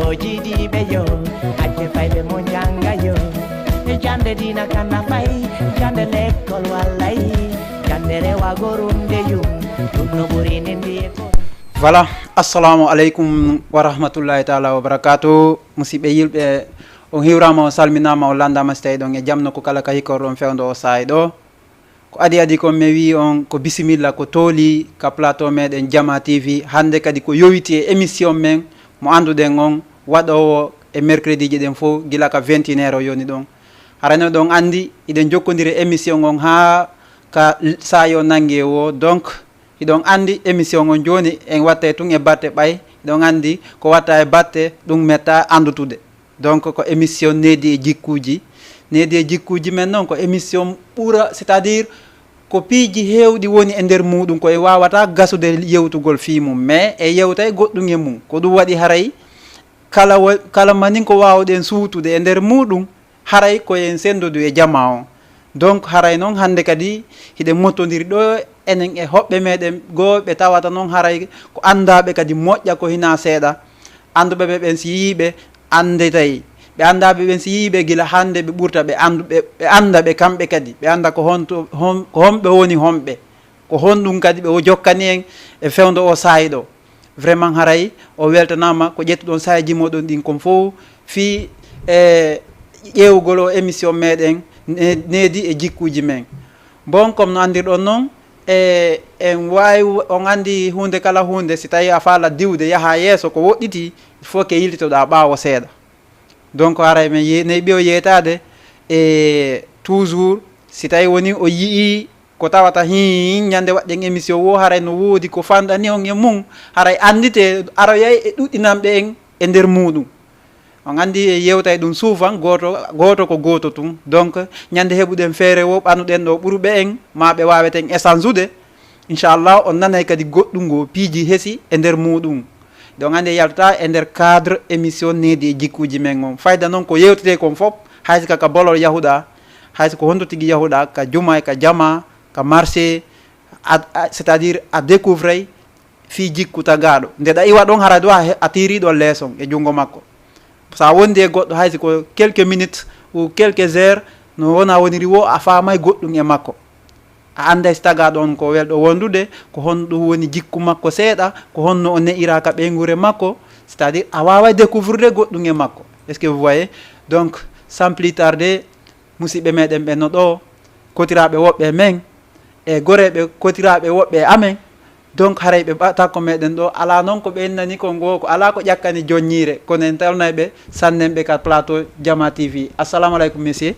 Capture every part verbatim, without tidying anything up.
O jiidiiɓe yo, acce fayɓe mo njannga yo. E jannde diina kana fay, jannde lekkol wallay, jannde rewa gorunde yum, ɗum no ɓuri nde mbiye ko. Voilà, assalamu aleykum wa rahmatullahi taala wa barakatuh. Musidɓe yilɓe, on hiwrama, on salminama, on landama si tawi ɗon e jam nokku kala ka hikkorɗon fewndo o saa'i ɗo. Ko adi adi kon, mi wi on ko bisimilla, ko tooli ka plateau meɗen Jama T V. Hannde kadi ko yowiti e émission men mo annduɗen on waɗoowo e mercredi ji ɗen fof gila ka vingt et une heure o yoni ɗon. Harayno ɗon anndi hiɗen jokkondiri e émission on haa ka l-, saayo nannge o. Donc, hiɗon anndi émission on jooni en wattay tun e batte ɓay. Hiɗon anndi ko watta e batte ɗum metta anndutude. Donc, ko émission Needi e Jikkuuji. Needi e Jikkuuji men noon ko émission ɓura, c'est-à-dire ko piiji heewɗi woni e nder muuɗum, ko e waawata gasude yewtugol fii mum, mais e yewtay goɗɗum e mum. Ko ɗum waɗi haray kala wa-, kala manin ko waawɗen suutude e nder muuɗum, haray ko en senndodu e jama on. Donc, haray noon hannde kadi hiɗen mottondiri ɗo enen e hoɓɓe meɗen goo ɓe tawata noon haray ko anndaaɓe kadi moƴƴa ko hinaa seeɗa. Annduɓe ɓe ɓen si yii ɓe, annditay. Ɓe anndaaɓe ɓen si yii ɓe gila hannde, ɓe ɓurta ɓe anndu-, ɓe, ɓe annda ɓe kamɓe kadi. Ɓe annda ko honto, hon-, ko honɓe woni honɓe. Ko honɗum kadi ɓe o jokkani en e fewndo o saa'i ɗo. Vraiment haray o weltanaama ko ƴettuɗon saa'iiji moɗon ɗin kon fof fii e ƴeewgol o émission meɗen ne-, Needi e Jikkuuji men. Bon, comme no anndirɗon noon, e, en waawi, on anndi huunde kala huunde, si tawi a faala diwde yaha yeeso ko woɗɗiti, il faut que yiltitoɗaa ɓaawo seeɗa. Donc, haray men ye-, ne ɓe o yeetaade e toujours, si tawi woni o yi'i ko tawata hin ñande waɗɗen émission wo, haray no woodi ko fanɗani on e mum, haray anndite aroyay e ɗuɗɗinanɓe en e nder muuɗum. On anndi e yewtay ɗum souvent, gooto, gooto ko gooto tun. Donc, ñande heɓuɗen feere wo, ɓanuɗen ɗo ɓuruɓe en, ma ɓe waaweten échange ude. Inchallah, on nanay kadi goɗɗum ngo piiji hesi e nder muuɗum. Donc, anndi e yaltata e nder cadre émission Needi e Jikkuuji men on. Fayda noon ko yewtetee kon fof, hay si ka, ka bolol yahuɗaa, hay si ko honto tigi yahuɗaa, ka juma e ka jama, ka marché, a, a, c'est-à-dire a découvray fii jikku tagaaɗo. Nde ɗa iwa ɗon, hara ɗo a he-, a tiiri ɗon leeson e junngo makko. So a wondi e goɗɗo, hay si ko quelques minutes ou quelques heures, no wona woniri wo, a faamay goɗɗum e makko. A annday si tagaaɗo on ko welɗo wondude, ko honɗum woni jikku makko seeɗa, ko honno o ne'ira ka ɓeynguure makko, c'est-à-dire a waaway découvrir goɗɗum e makko. Est-ce que vous voyez? Donc, sans plus tarder, musidɓe meɗen ɓe no ɗo, kotiraaɓe woɓɓe e men, e goreeɓe kotiraaɓe woɓɓe e amen. Donc, haray ɓe mbaɗata ko meɗen ɗo. Alaa noon ko ɓe innani kon goo, ko alaa ko ƴakkani jonñiire, kono en tawnay ɓe, sannen ɓe ka plateau Jama T V. Assalamu aleykum, monsieur.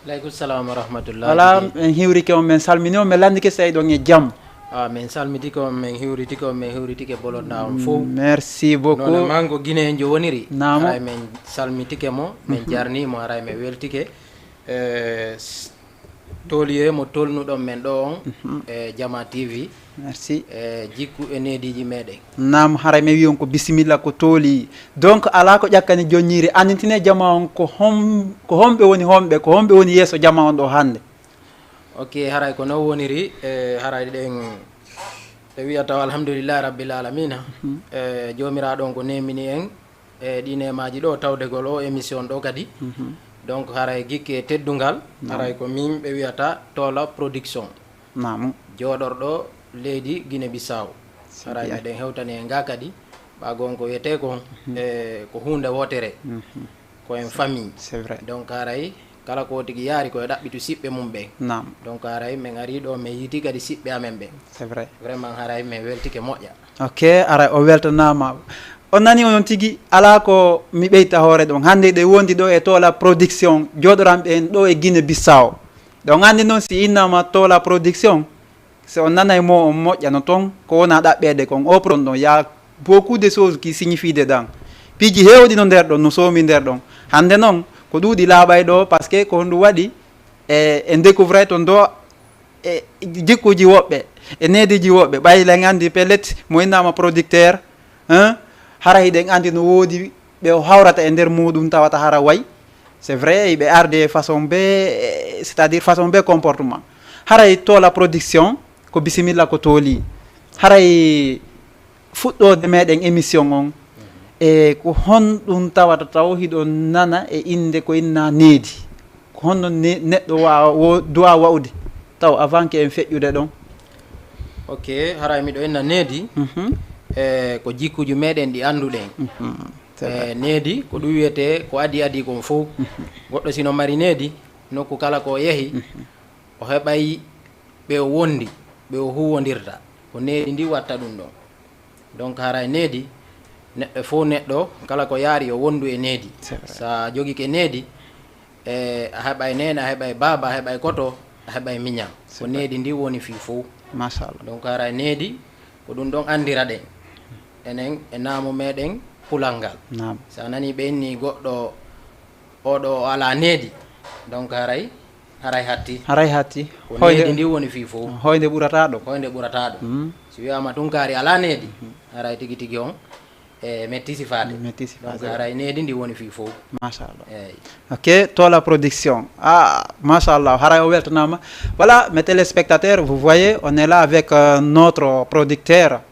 Aleykum salam wa rahmatullah. Voilà, en hiwrike on, men salmini on, men lanndike si tawi ɗon e jam. Ah, men salmitike on, men hiwritike on, men hiwritike bolonɗaa on fof. Merci beaucoup. Noon e mango Guinée en jo woniri. Naam. Haray men salmitike mo, men jarni mo, haray men weltike. Eh, s-, tolier mo tolnuɗon men ɗo on, e Jama T V. Merci. E jikku e neediiji meɗen. Naam, haray mi wi on ko bisimilla, ko tooli. Donc, alaa ko ƴakkani jonñiire, annditine jama on ko hom-, ko homɓe woni homɓe, ko homɓe woni yeeso jama on ɗo hannde. Ok, haray ko non woniri, e haray ɗen, ɓe wiya taw alhamdulillahi rabbil alamina. E Joomiraaɗo on ko nemini en, e ɗi nemaaji ɗo, tawdegol o émission ɗo kadi. Donc, haray gikke teddungal, haray ko min ɓe wiyata Tola Production. Naam. Jooɗorɗo leydi Guinée Bissau. Haray meɗen hewtani en ga kadi, ɓa gon ko wiyete ko, e ko huunde wootere. Ko en famille. C'est vrai. Donc, haray kala ko tigi yaari ko e ɗaɓɓitu siɓɓe mum ɓen. Naam. Donc, haray men ari ɗo, men yiiti kadi siɓɓe amen ɓen. C'est vrai. Vraiment, haray men weltike moƴƴa. Ok, haray o weltanaama. On nani onon tigi, alaa ko mi ɓeyta hoore ɗon. Hannde ɗe wondi ɗo e Tola Production, jooɗoranɓe en ɗo e Guinée Bissau. Ɗon anndi noon si innama Tola Production, so on nanay mo on moƴƴa no ton, ko wona ɗaɓɓeede kon, o pron ɗon, y a beaucoup de choses qui signifie dedans. Piiji heewɗi no nder ɗon, no soomi nder ɗon. Hannde noon, ko ɗuuɗi laaɓay ɗo, parce que ko honɗum waɗi, e, en découvray ton ɗo, e jikkuuji woɓɓe, e neediiji woɓɓe. Ɓay en anndi pellet, mo innama producteur, hein, hara hiɗen anndi no woodi ɓe o hawrata e nder muuɗum tawata hara way. C'est vrai, hiɓe arde façon be, c'est-à-dire façon be comportement. Haray Tola Production, ko bisimilla ko tooli. Haray fuɗɗoode meɗen émission on, E ko honɗum tawata taw hiɗon nana e innde ko inna needi? Ko honno ne-, neɗɗo waawa, wo-, duwa wa'ude taw avant que en feƴƴude ɗon? Ok, haray miɗo inna needi. Mhm. E ko jikkuuji meɗen ɗi annduɗen. Mhm. C'est vrai. E needi ko ɗum wiyetee ko adii adii kon fow. Mhm. Goɗɗo sino mari needi, nokku kala ko o yehi, mhm, o heɓay ɓe o wondi, ɓe o huwondirta. Ko needi ndi watta ɗum ɗon. Donc haray needi, neɗɗo fow neɗɗo, kala ko yaari o wondu e needi. C'est vrai. Sa jogike needi, e a heɓay neene, a heɓay baaba, a heɓay koto, a heɓay miñan. Ko needi ndi woni fii fow. Machallah. Donc haray needi ko ɗum ɗon anndira ɗen enen e naamu meɗen pulal ngal. Naam. Sa nani ɓe inni goɗɗo oɗo o alaa needi, donc haray, haray hatti. Haray hatti. Ko needi ndi woni fii fow. Hoynde ɓurataa ɗo. Hoynde ɓurataa ɗo. Mm. Si wiyaama tunkaari alaa needi, haray tigi tigi on e metti sifaade. Metti sifaade. Donc haray needi ndi woni fii fow. Machallah. Eyi. Ok, Tola Production. Ah, machallah, haray o weltanaama. Voilà, mes téléspectateurs, vous voyez, on est là avec euh, notre producteur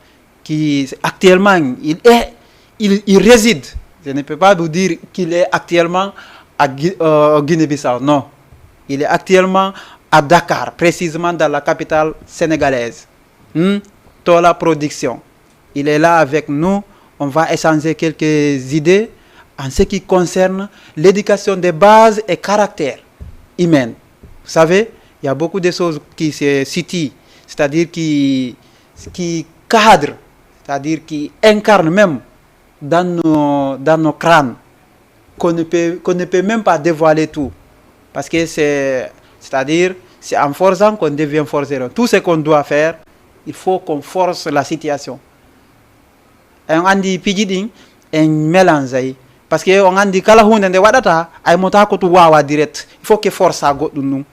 qui actuellement, il est, il, il réside. Je ne peux pas vous dire qu'il est actuellement à Gui- euh, Guinée-Bissau. Non, il est actuellement à Dakar, précisément dans la capitale sénégalaise. Hmm? Tola Production. Il est là avec nous. On va échanger quelques idées en ce qui concerne l'éducation des bases et caractères humains. Vous savez, il y a beaucoup de choses qui se situent, c'est-à-dire qui, qui cadrent, c'est-à-dire qui incarnent même dans nos, dans nos crânes, qu'on ne peut, qu'on ne peut même pas dévoiler tout. Parce que c'est, c'est-à-dire, c'est en forçant qu'on devient forceron. Tout ce qu'on doit faire, il faut qu'on force la situation. En anndi piiji ɗin, en mélangeay. Parce que on anndi kala huunde nde waɗata, a immotaako tu waawa direct. Il faut que force a goɗɗum ɗum.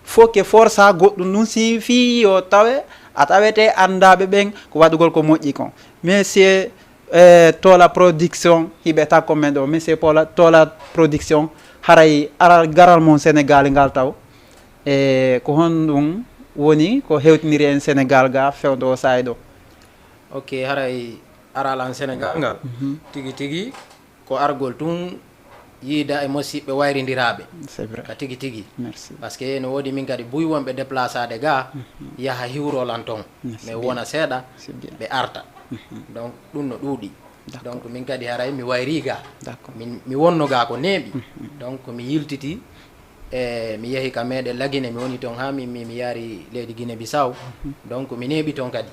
Faut que force a goɗɗum ɗum si fii yo tawe, a tawete anndaaɓe ɓen ko waɗugol ko moƴƴi kon. Mais c'est eh, Tola Production, hiɓe takko men ɗo. Monsieur Pola, Tola Production, haray aral garal mon Sénégal ngal taw. E ko honɗum woni ko hewtiniri en Sénégal ga fewndo o saa'i ɗo? Ok, haray aral an Sénégal ngal. Mhm. Tigi tigi ko argol tun yiida e mosiɓɓe wayrindiraaɓe. C'est vrai. Ka tigi tigi. Merci. Parce que no woodi min kadi buy wonɓe déplaçaade ga, mhm, yaha hiwrolan ton. Merci. Mais bien. Wona seeɗa, c'est bien, ɓe arta. Mhm. Donc ɗum no ɗuuɗi. D'accord. Donc min kadi haray mi wayri ga. D'accord. Min, mi wonno ga ko neeɓi. Mhm. Donc mi yiltiti e mi yehi ka meɗen Lagine, mi woni ton ha mi, mi, mi yaari leydi Guinée Bissau. Mhm. Donc mi neeɓi ton kadi.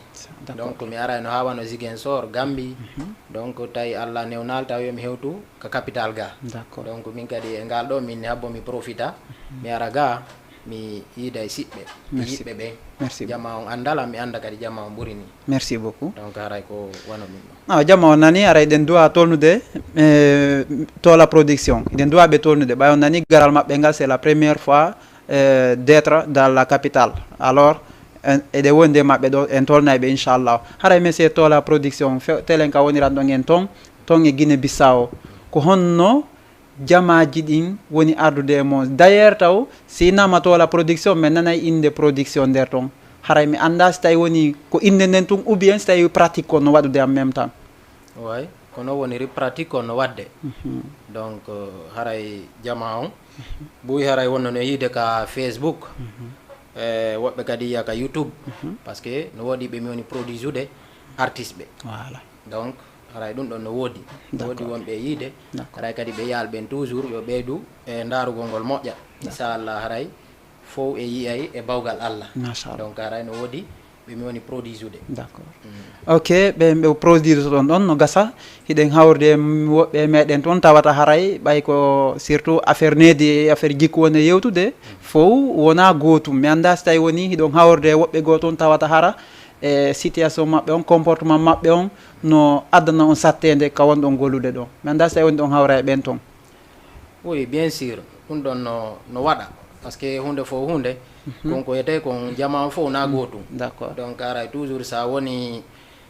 D'accord. Donc mi aray no ha wano Ziguinchor, Gambie. Mhm. Donc tawi Allah newnal tawi mi hewtu ka capital ga. D'accord. Donc min kadi e ngal ɗo min habbo mi profita, mhm, mi ara ga, mi yiida e siɓɓe, e, merci, yiɓɓe ɓen. Merci. Jama on anndala, mi annda kadi jama on ɓuri ni. Merci beaucoup. Donc haray ko wano ɗum ɗo. Ah, jama on nani, aray ɗen duwa tolnude, eh, Tola Production. Ɗen duwa ɓe tolnude. Ɓay on nani garal maɓɓe ngal, c'est la première fois euh, d'être dans la capitale. Alors, en- eɗe wondi e maɓɓe ɗo, en tolnay ɓe inchallah. Haray monsieur Tola Production, fe- telen ka woniran ɗon en ton, ton e Guinée Bissau. Ko honno jamaaji ɗin woni ardude e mon? D'ailleurs taw, si nama Tola Production, mi nanay innde production nder ton. Haray mi annda si tawi woni ko innde nden tun, ou bien si tawi pratique on no waɗude en même temps. Way, ko non woniri pratique on no waɗde. Mhm. Donc, euh, haray jama on, buy haray wonno no yiide ka Facebook, mhm, e woɓɓe kadi yiya ka YouTube, mhm, parce que no woodi ɓe mi woni produisude artiste ɓe. Voilà. Donc, haray ɗum ɗon no woodi. No woodi, d'accord, wonɓe e yiide. D'accord. Haray kadi ɓe yaal ɓen toujours yo ɓeydu e ndaarugol ngol moƴƴa. D'accord. Inchallah haray fow e yiyay e bawgal Allah. Machallah. Donc haray no woodi ɓe mi woni produisude. D'accord. Mm. Ok, ɓe ɓe produire ɗon ɗon no gasa. Hiɗen hawrude e m- woɓɓe e meɗen toon tawata haray ɓay ko surtout affaire needi e affaire jikku woni e yewtude. Fow wona gootum. Mi annda si tawi woni hiɗon hawrude e woɓɓe goo toon tawata hara e situation maɓɓe on, comportement maɓɓe on no addana on sattede ka wonɗon gollude ɗon. Mi annda si tawi woni ɗon hawra e ɓen toon. Oui, bien sûr, ɗum ɗon no, no waɗa. Parce que huunde fof huunde, mhm, kon ko wiyetee kon jamaa fof na, mm, gootum. D'accord. Donc haray toujours sa woni,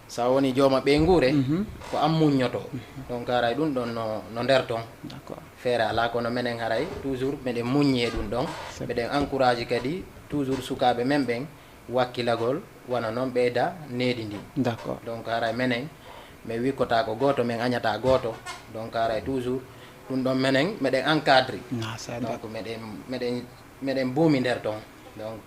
sa woni jooma ɓeynguure, mhm, ko an muññoto. Mhm. Donc haray ɗum ɗon no, no nder ton. D'accord. Feere alaa, kono menen haray toujours meɗen muññi e ɗum ɗon. C'est, meɗen encourage kadi toujours sukaaɓe men ɓen wakkilagol, wano noon ɓeyda needi ndin. D'accord. Donc haray menen Min wikkotaako gooto, min añataa gooto. Donc haray toujours ɗum ɗon menen meɗen encadre. Donc meɗen meɗen meɗen buumi nder ton. Donc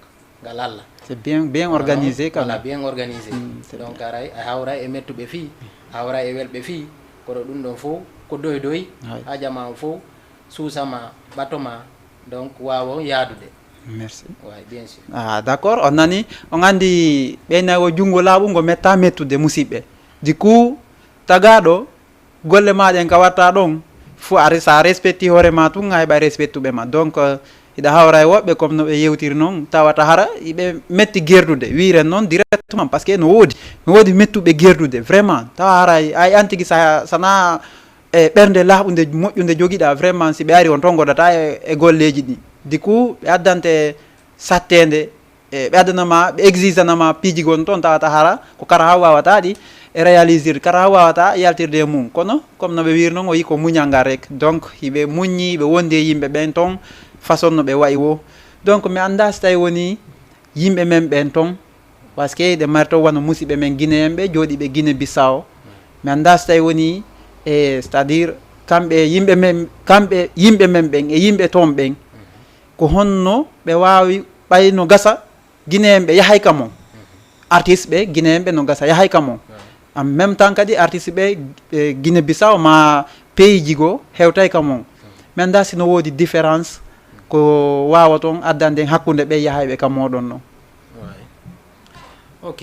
ngal Allah. C'est bien, bien organisé quand même. Voilà, bien organisé. Donc haray a hawray e mettuɓe fii, a hawray e welɓe fii, kono ɗum ɗon fof ko doy doy. Ha jama on fof suusama, ɓatoma, donc waawa yaadude. Merci. Oui, bien sûr. Ah, d'accord, on nani, on andi ɓe nayo junngo laaɓungo metta mettude musiɓɓe. Du coup, tagaɗo golle ma ɗen ka watta ɗon fu a sa respecti hoore ma tun a heɓa respectuɓe ma. Donc hiɗa hawra e woɓɓe comme no ɓe yewtiri noon tawata hara iɓe metti gerdude wiren noon directement parce que no woodi no woodi mettuɓe gerdude vraiment tawa hara ay an tigi sa sana e ɓernde laaɓunde moƴƴunde jogiɗa vraiment si ɓe ari on tongodata e, e golleji ɗi. Du coup ɓe addante sattede e ɓe adanama ɓe exigenama piiji gon toon tawata hara ko kara haw wawata ɗi e réalisirde kara haw wawata yaltirde e mum kono comme no ɓe wiri noon o yi ko muñal ngal rek donc hiɓe muññi hiɓe wondi e yimɓe ɓen toon façon no ɓe wayi wo donc mi annda so tawi woni yimɓe men ɓen toon parce que ɗe mari toon wano musiɓɓe men guinéen ɓe jooɗiɓe guinée bissau mi annda so tawi woni e c'est à dire kamɓe yimɓe men kamɓe yimɓe men ɓen e yimɓe toon ɓen ko honno ɓe wawi ɓay no gasa guinéen ɓe yahay ka mon artiste ɓe guinéen ɓe no gasa yahay ka mon en même temps kadi artiste ɓe e guinée bissau ma pays ji goo hewtay ka mon mi annda si no woodi différence ko wawa toon addande en hakkude ɓe yahayɓe ka moɗon noon ok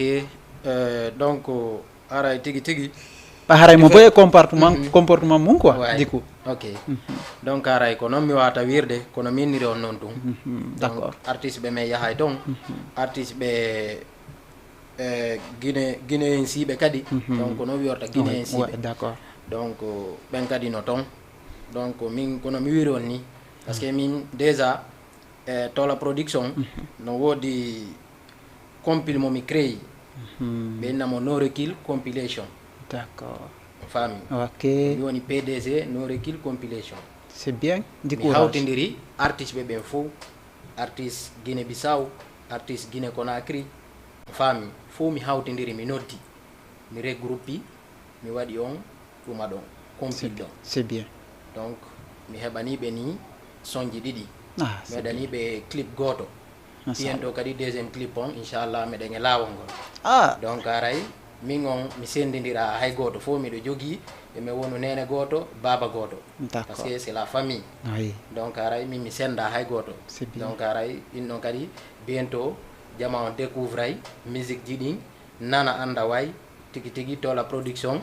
euh, donc haray tigi tigi ɓa haray mo boye comportement comportement mum quoi du coup ok donc haray ko noon mi wata wirde kono mi inniri on noon tun d'accord artiste ɓe men yahay toon artiste ɓe e guine guine en siiɓe kadi donc no wiyorta guine en siiɓe d'accord donc ɓen kadi no toon donc min kono mi wiri on ni parce que min déjà e tola production no woodi compile mo mi créé ɓe innamo no recul compilation d'accord faami ok mi woni pdg no recul compilation c'est bien du mi courage hawtidiri artiste ɓe ɓen fof artiste guinée bissau artiste guinée conakry faami fof mi hawtidiri mi noddi mi regroupe mi waɗi on ɗuma ɗon compile ɗon c'est bien donc mi heɓaniɓe ni sonji ɗiɗi ah mi waɗaniɓe clip gooto ɓiyen ɗo kadi deuxiéme clip on inchallah meɗen e laawol ngol ah donc haray min on mi sendidira hay gooto fof miɗo jogii emin wonu nene gooto baaba gooto parce d'accord que c'est la famille oui donc haray min mi senda hay gooto c'est bien donc haray ɗin ɗon kadi bientôt jama on découvray musique ji ɗin nana anda way tigi tigi tola production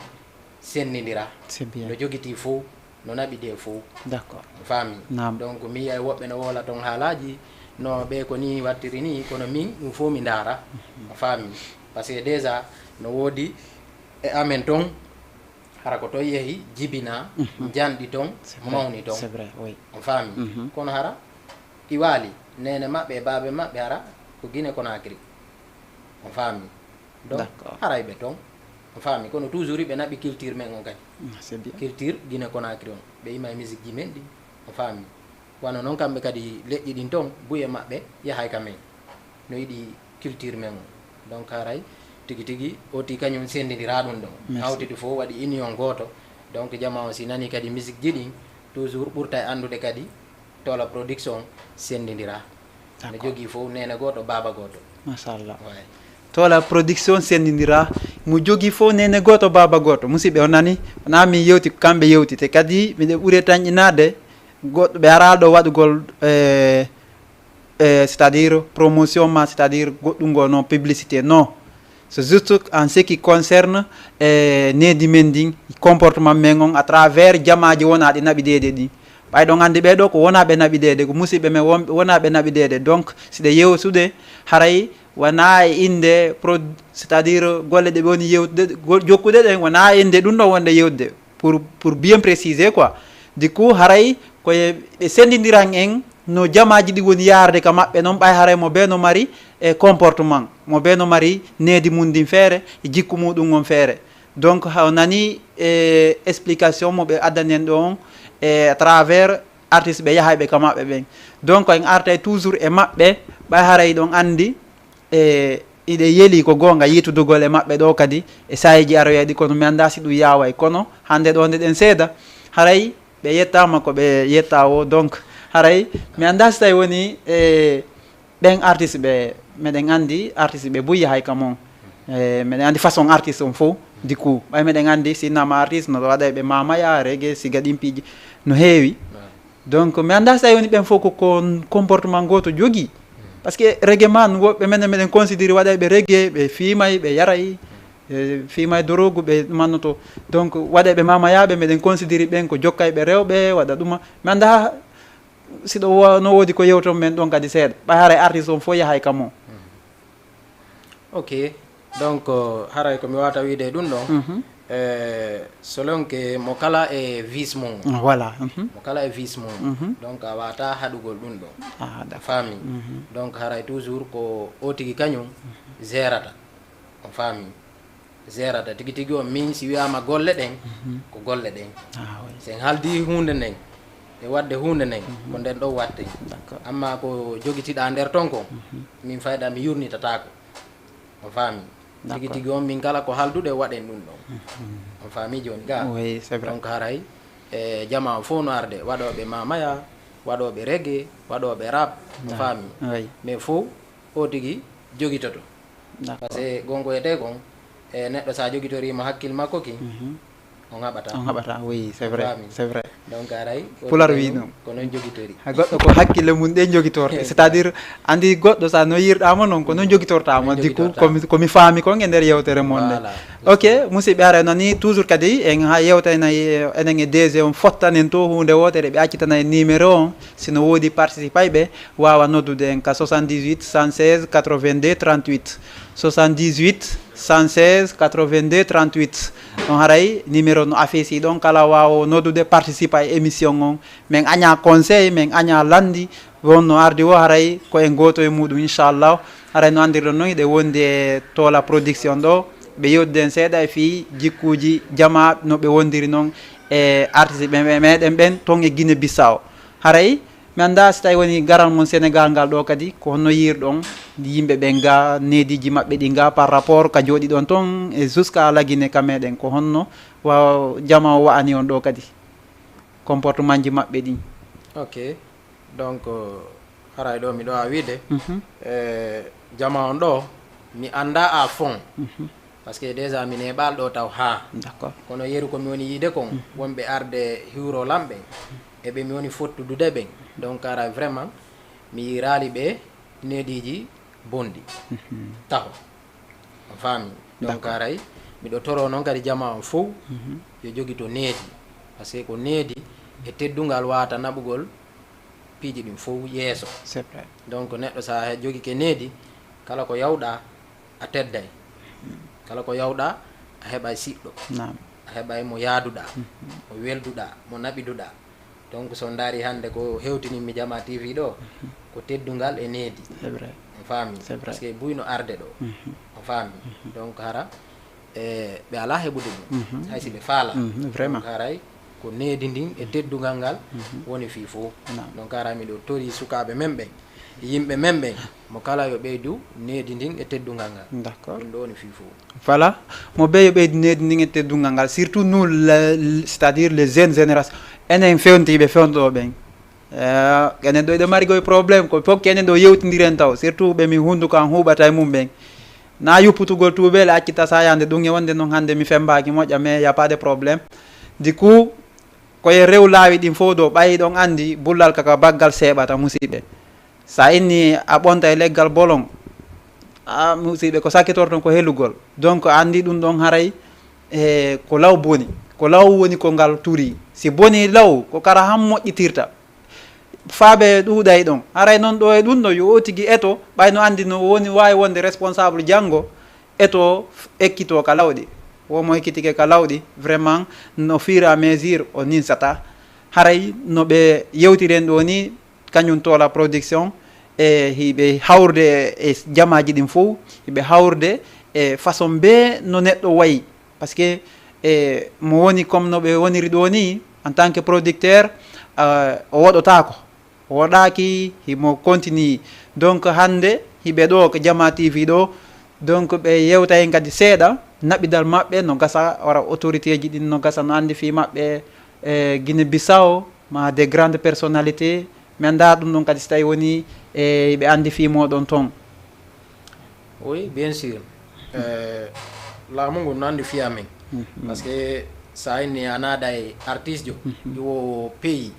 sendidira c'est bien no jogiti fof no naɓi de fof d'accord faami Naam. donc mi yiyay woɓɓe no woola toon haalaji no ɓe ko ni wattiri ni kono min ɗum fof mi ndaara faami par ce que déjà no woodi e amen toon hara ko toon yehi jibina janɗi toon mawni toon c'est vrai oui on faami kono hara ɗi waali nene maɓɓe e baabe maɓɓe hara ko guine conakry on faami donc D'accord. haray ɓe toon on faami kono toujours ɓe naɓi culture men on kadi Ah, c'est bien culture guine conakry on ɓe ima e musique ji men ɗi on faami wano noon kamɓe kadi leƴƴi ɗin toon buye maɓɓe yahay ka men no yiɗi culture men on donc haray tigi tigi oti kañum sendidira ɗum ɗon Merci. Hawtidi fof waɗi union gooto donc jama on si nani kadi musique ji ɗin toujours ɓurta e anndude kadi tola production sendidira no D'accord. jogii fof nene gooto baaba gooto machallah ouais. Tola production sendidira mo jogii fof nene gooto baaba gooto musidɓe on nani wona min yewti ko kamɓe yewti te kadi miɗe ɓuri tanƴinaade goɗɗo ɓe ara ɗo waɗugol e e c'est à dire promotion ma c'est à dire goɗɗum ngo non publicité non c'est juste en ce qui concerne e needi men ndin comportement men on à travers jamaaji wona ɗi naɓi deede ɗin ɓay ɗon anndi ɓee ɗo ko wona ɓe naɓi deede ko musiɓɓe men wonɓe wona ɓe naɓi deede donc si ɗe yewtude haray wona e innde pro c'est à dire golle ɗe ɓe woni yewtude go- jokkude ɗen wona e innde ɗum ɗon wonde yewtude pour pour bien préciser quoi du coup haray koye ɓe sendidiran en no jamaaji ɗi woni yaarde ka maɓɓe noon ɓay haray mo bee no mari e comportement mo bee no mari needi mum ndin feere e jikku muɗum on feere donc haw nani e explication mo ɓe addani en ɗo on e à travers artiste ɓe yahayɓe ka maɓɓe ɓen donc en artay toujours e maɓɓe ɓay haray ɗon anndi e Iɗe yeli ko goonga yiytudugol e maɓɓe ɗo kadi e saayeeji aroyaaɗi, kono mi anndaa si ɗum yaaway. Kono hannde ɗo nde ɗen seeda, haray ɓe yettaama ko ɓe yettaa o. Donc, haray mi anndaa si tawi woni e ɓen artiste ɓe, meɗen anndi artiste ɓe buy yahay ka mon. E, meɗen anndi façon artiste on fof, du coup. Ɓay meɗen anndi si innama artiste no waɗay ɓe mamaya, reggae, siga ɗin piiji no heewi. Donc, mi anndaa si tawi woni ɓen fof ko, ko comportement gooto jogii. Parce que reggae man, woɓɓe menen meɗen considérer waɗay ɓe reggae, ɓe fiimay, ɓe yaray, e, fiimay dorogu, ɓe mannoto. Donc, waɗay ɓe mamayaaɓe, meɗen considérer ɓen ko jokkay ɓe rewɓe, waɗa ɗuma. Mi anndaa si ɗo wo-, no woodi ko yewton men ɗon kadi seeɗa. Ɓay haray artiste on fof yahay ka mo. Ok. Donc, haray ko mi wawata wiide e ɗum ɗon, mhm, eh, selon que mo kala e vice mum. Voilà. Mhm. Mo kala e vice mum. Mhm. Donc, a wata haɗugol ɗum ɗon. Ah, d'accord. Faami. Mhm. Donc, haray toujours ko o tigi kañum, mhm, gérata. On faami. Gérata tigi tigi on, min si wiyama golle ɗen, mhm, ko golle ɗen. Ah, oui. Sen haldi hunde nden e wadde hunde nden, mhm, ko nden ɗon watte. D'accord. Amma ko jogitiɗa nder ton ko, mhm, min fayda mi yurnitatako. On faami. D'accord. Tigi tigi on, min kala ko halduɗe waɗen ɗum ɗon. Mhm. On faami joni ga? Oui, c'est vrai. Donc haray e jama on fof no arde, waɗoɓe mamaya, waɗoɓe reggae, waɗoɓe rap. On faami. Oui. Mais fof o tigi jogitoto. D'accord. Parce que gongo etee kon, e neɗɗo sa jogitorima hakkil makko ki, mhm, on haɓata. On haɓata, oui, c'est vrai. Faami. C'est vrai. Donc aray o pular wi non, ko non jogitori. Hay goɗɗo ko hakkille mum ɗe jogitorte. C'est-à-dire, andi goɗɗo sa no yirɗama non, ko non jogitortama. Du coup, ko mi, ko mi faami kon e nder yewtere mon nde. Voilà. Ok, musidɓe, haray nani toujours kadi en ha yewtayna e, enen e D G on, fottanen to hunde wotere, ɓe accitana en numéro on. Si no woodi participay ɓe, wawa noddude en ka soixante-dix-huit, cent seize, quatre-vingt-deux, trente-huit. Soixante-dix-huit, cent seize, quatre-vingt-deux, trente-huit. On haray numéro no affiche ɗon, kala wawo noddude, participa e émission on. Men aña conseil, men aña landi, wonno ardi o haray ko en goto e muɗum, inchallah. Haray no andirɗon non, hiɗe wondi e Tola Production ɗo. Ɓe yewtiden seeɗa e fii jikkuji jama no ɓe wondiri non e artiste ɓe, ɓe meɗen ɓen ton e Guinée Bissau. Haray mi annda si tawi woni garal mon Sénégal ngal ɗo kadi, ko honno yirɗon yimɓe ɓen ga, neediji maɓɓe ɗi ga par rapport ka jooɗiɗon ton e jusqu'à la Guinée ka meɗen, ko honno wa-, jama o wa'ani on ɗo kadi, comportement ji maɓɓe ɗin? Ok. Donc, haray ɗo miɗo a wiide, mhm, e jama on ɗo, mi annda à fond. Mhm. Parce que déjà mi neɓal ɗo taw ha. D'accord. Kono yeru ko mi woni yiide kon, mhm, wonɓe arde hiwro lamɓe, e ɓe mi woni fottudude ɓen. Donc, haray vraiment, mi yirali ɓe neediji bonɗi. Mhm. Taho. On faami. Donc, d'accord, haray, miɗo toro non kadi jama on fow, mhm, yo jogito needi. Parce que ko needi e teddungal wata naɓugol piiji ɗin fow yeeso. C'est vrai. Donc, neɗɗo sa he-, jogike needi, kala ko yawɗa, a tedday. Kala ko yawɗa, a heɓay siɗɗo. Naam. A heɓay mo yaaduɗa, mhm, mo welduɗa, mo naɓiduɗa. Donc, so ndaari hannde ko hewtinimmi Jama T V ɗo, mhm, ko teddungal e needi. C'est vrai. On faami. C'est vrai. Parce que buy no arde ɗo. Mhm. On faami. Mhm. Donc, hara, e, ɓe alaa heɓude ɗum. Mhm. Hay si ɓe faala. Mhm, vraiment. Donc, haray ko needi ndin e teddungal ngal, mhm, woni fii fof. Naam. Donc, haray miɗo tori sukaaɓe men ɓen, yimɓe men ɓen, mo kala yo ɓeydu needi ndin e teddungal ngal. D'accord. Ɗum ɗo woni fii fof. Voilà. Mo bee yo ɓeydu needi ndin e teddungal ngal. Surtout nous, le, c'est-à-dire les jeunes générations. Enen fewntiiɓe fewndo ɓen. Eh, enen ɗo eɗen mari koye problème. Ko fof ko enen ɗo yewtindiren taw. Surtout ɓe min hunnduko an huuɓata e mum ɓen. Na yupputugol tuubeele accita sayande ɗum e wonde noon hannde mi femmbaaki moƴƴa, mais y a pas de problème. Du coup, koye rew laawi ɗin fof ɗo ɓayi ɗon anndi bullal ka, ka baggal seeɓata, musiɓɓe. Sa inni a ɓonta e leggal bolon, a musiɓɓe, ko sakkitorton ko helugol. Donc, a anndi ɗum ɗon haray, e, ko law boni, ko law woni ko ngal turi. Si boni law, ko kara han moƴƴitirta. Faabe ɗuuɗay ɗon. Haray noon ɗo e ɗum ɗo, yo o tigi eto, ɓay no anndi no woni waawi wonde responsable janngo, eto ekkito ka lawɗi. Wo mo ekkitike ka lawɗi, vraiment, no fur et à mesure o ninsata. Haray no ɓe yewtiren ɗo ni, kañum Tola Production, e hiɓe hawrude e jamaaji ɗin fof, hiɓe hawrude e façon bee no neɗɗo wayi. Parce que, e, mo woni comme no ɓe woniri ɗo ni, en tant que producteur, euh, o woɗotaako. O woɗaaki, himo continue. Donc, hannde hiɓe ɗo ko Jama T V ɗo, Donc ɓe yewta hen kadi seeɗa naɓidal maɓɓe no gasa, wara autorité ji ɗin no gasa, no andi fii maɓɓe e Guinée Bissau, ma des grandes personnalités. Mi anda ɗum ɗon kadi si tawi woni e ɓe andi fii moɗon ton. Oui, bien sûr. Euh, laamu ngu no andi fii amen. Parce que sa inni a naada e artiste jo iwo pays,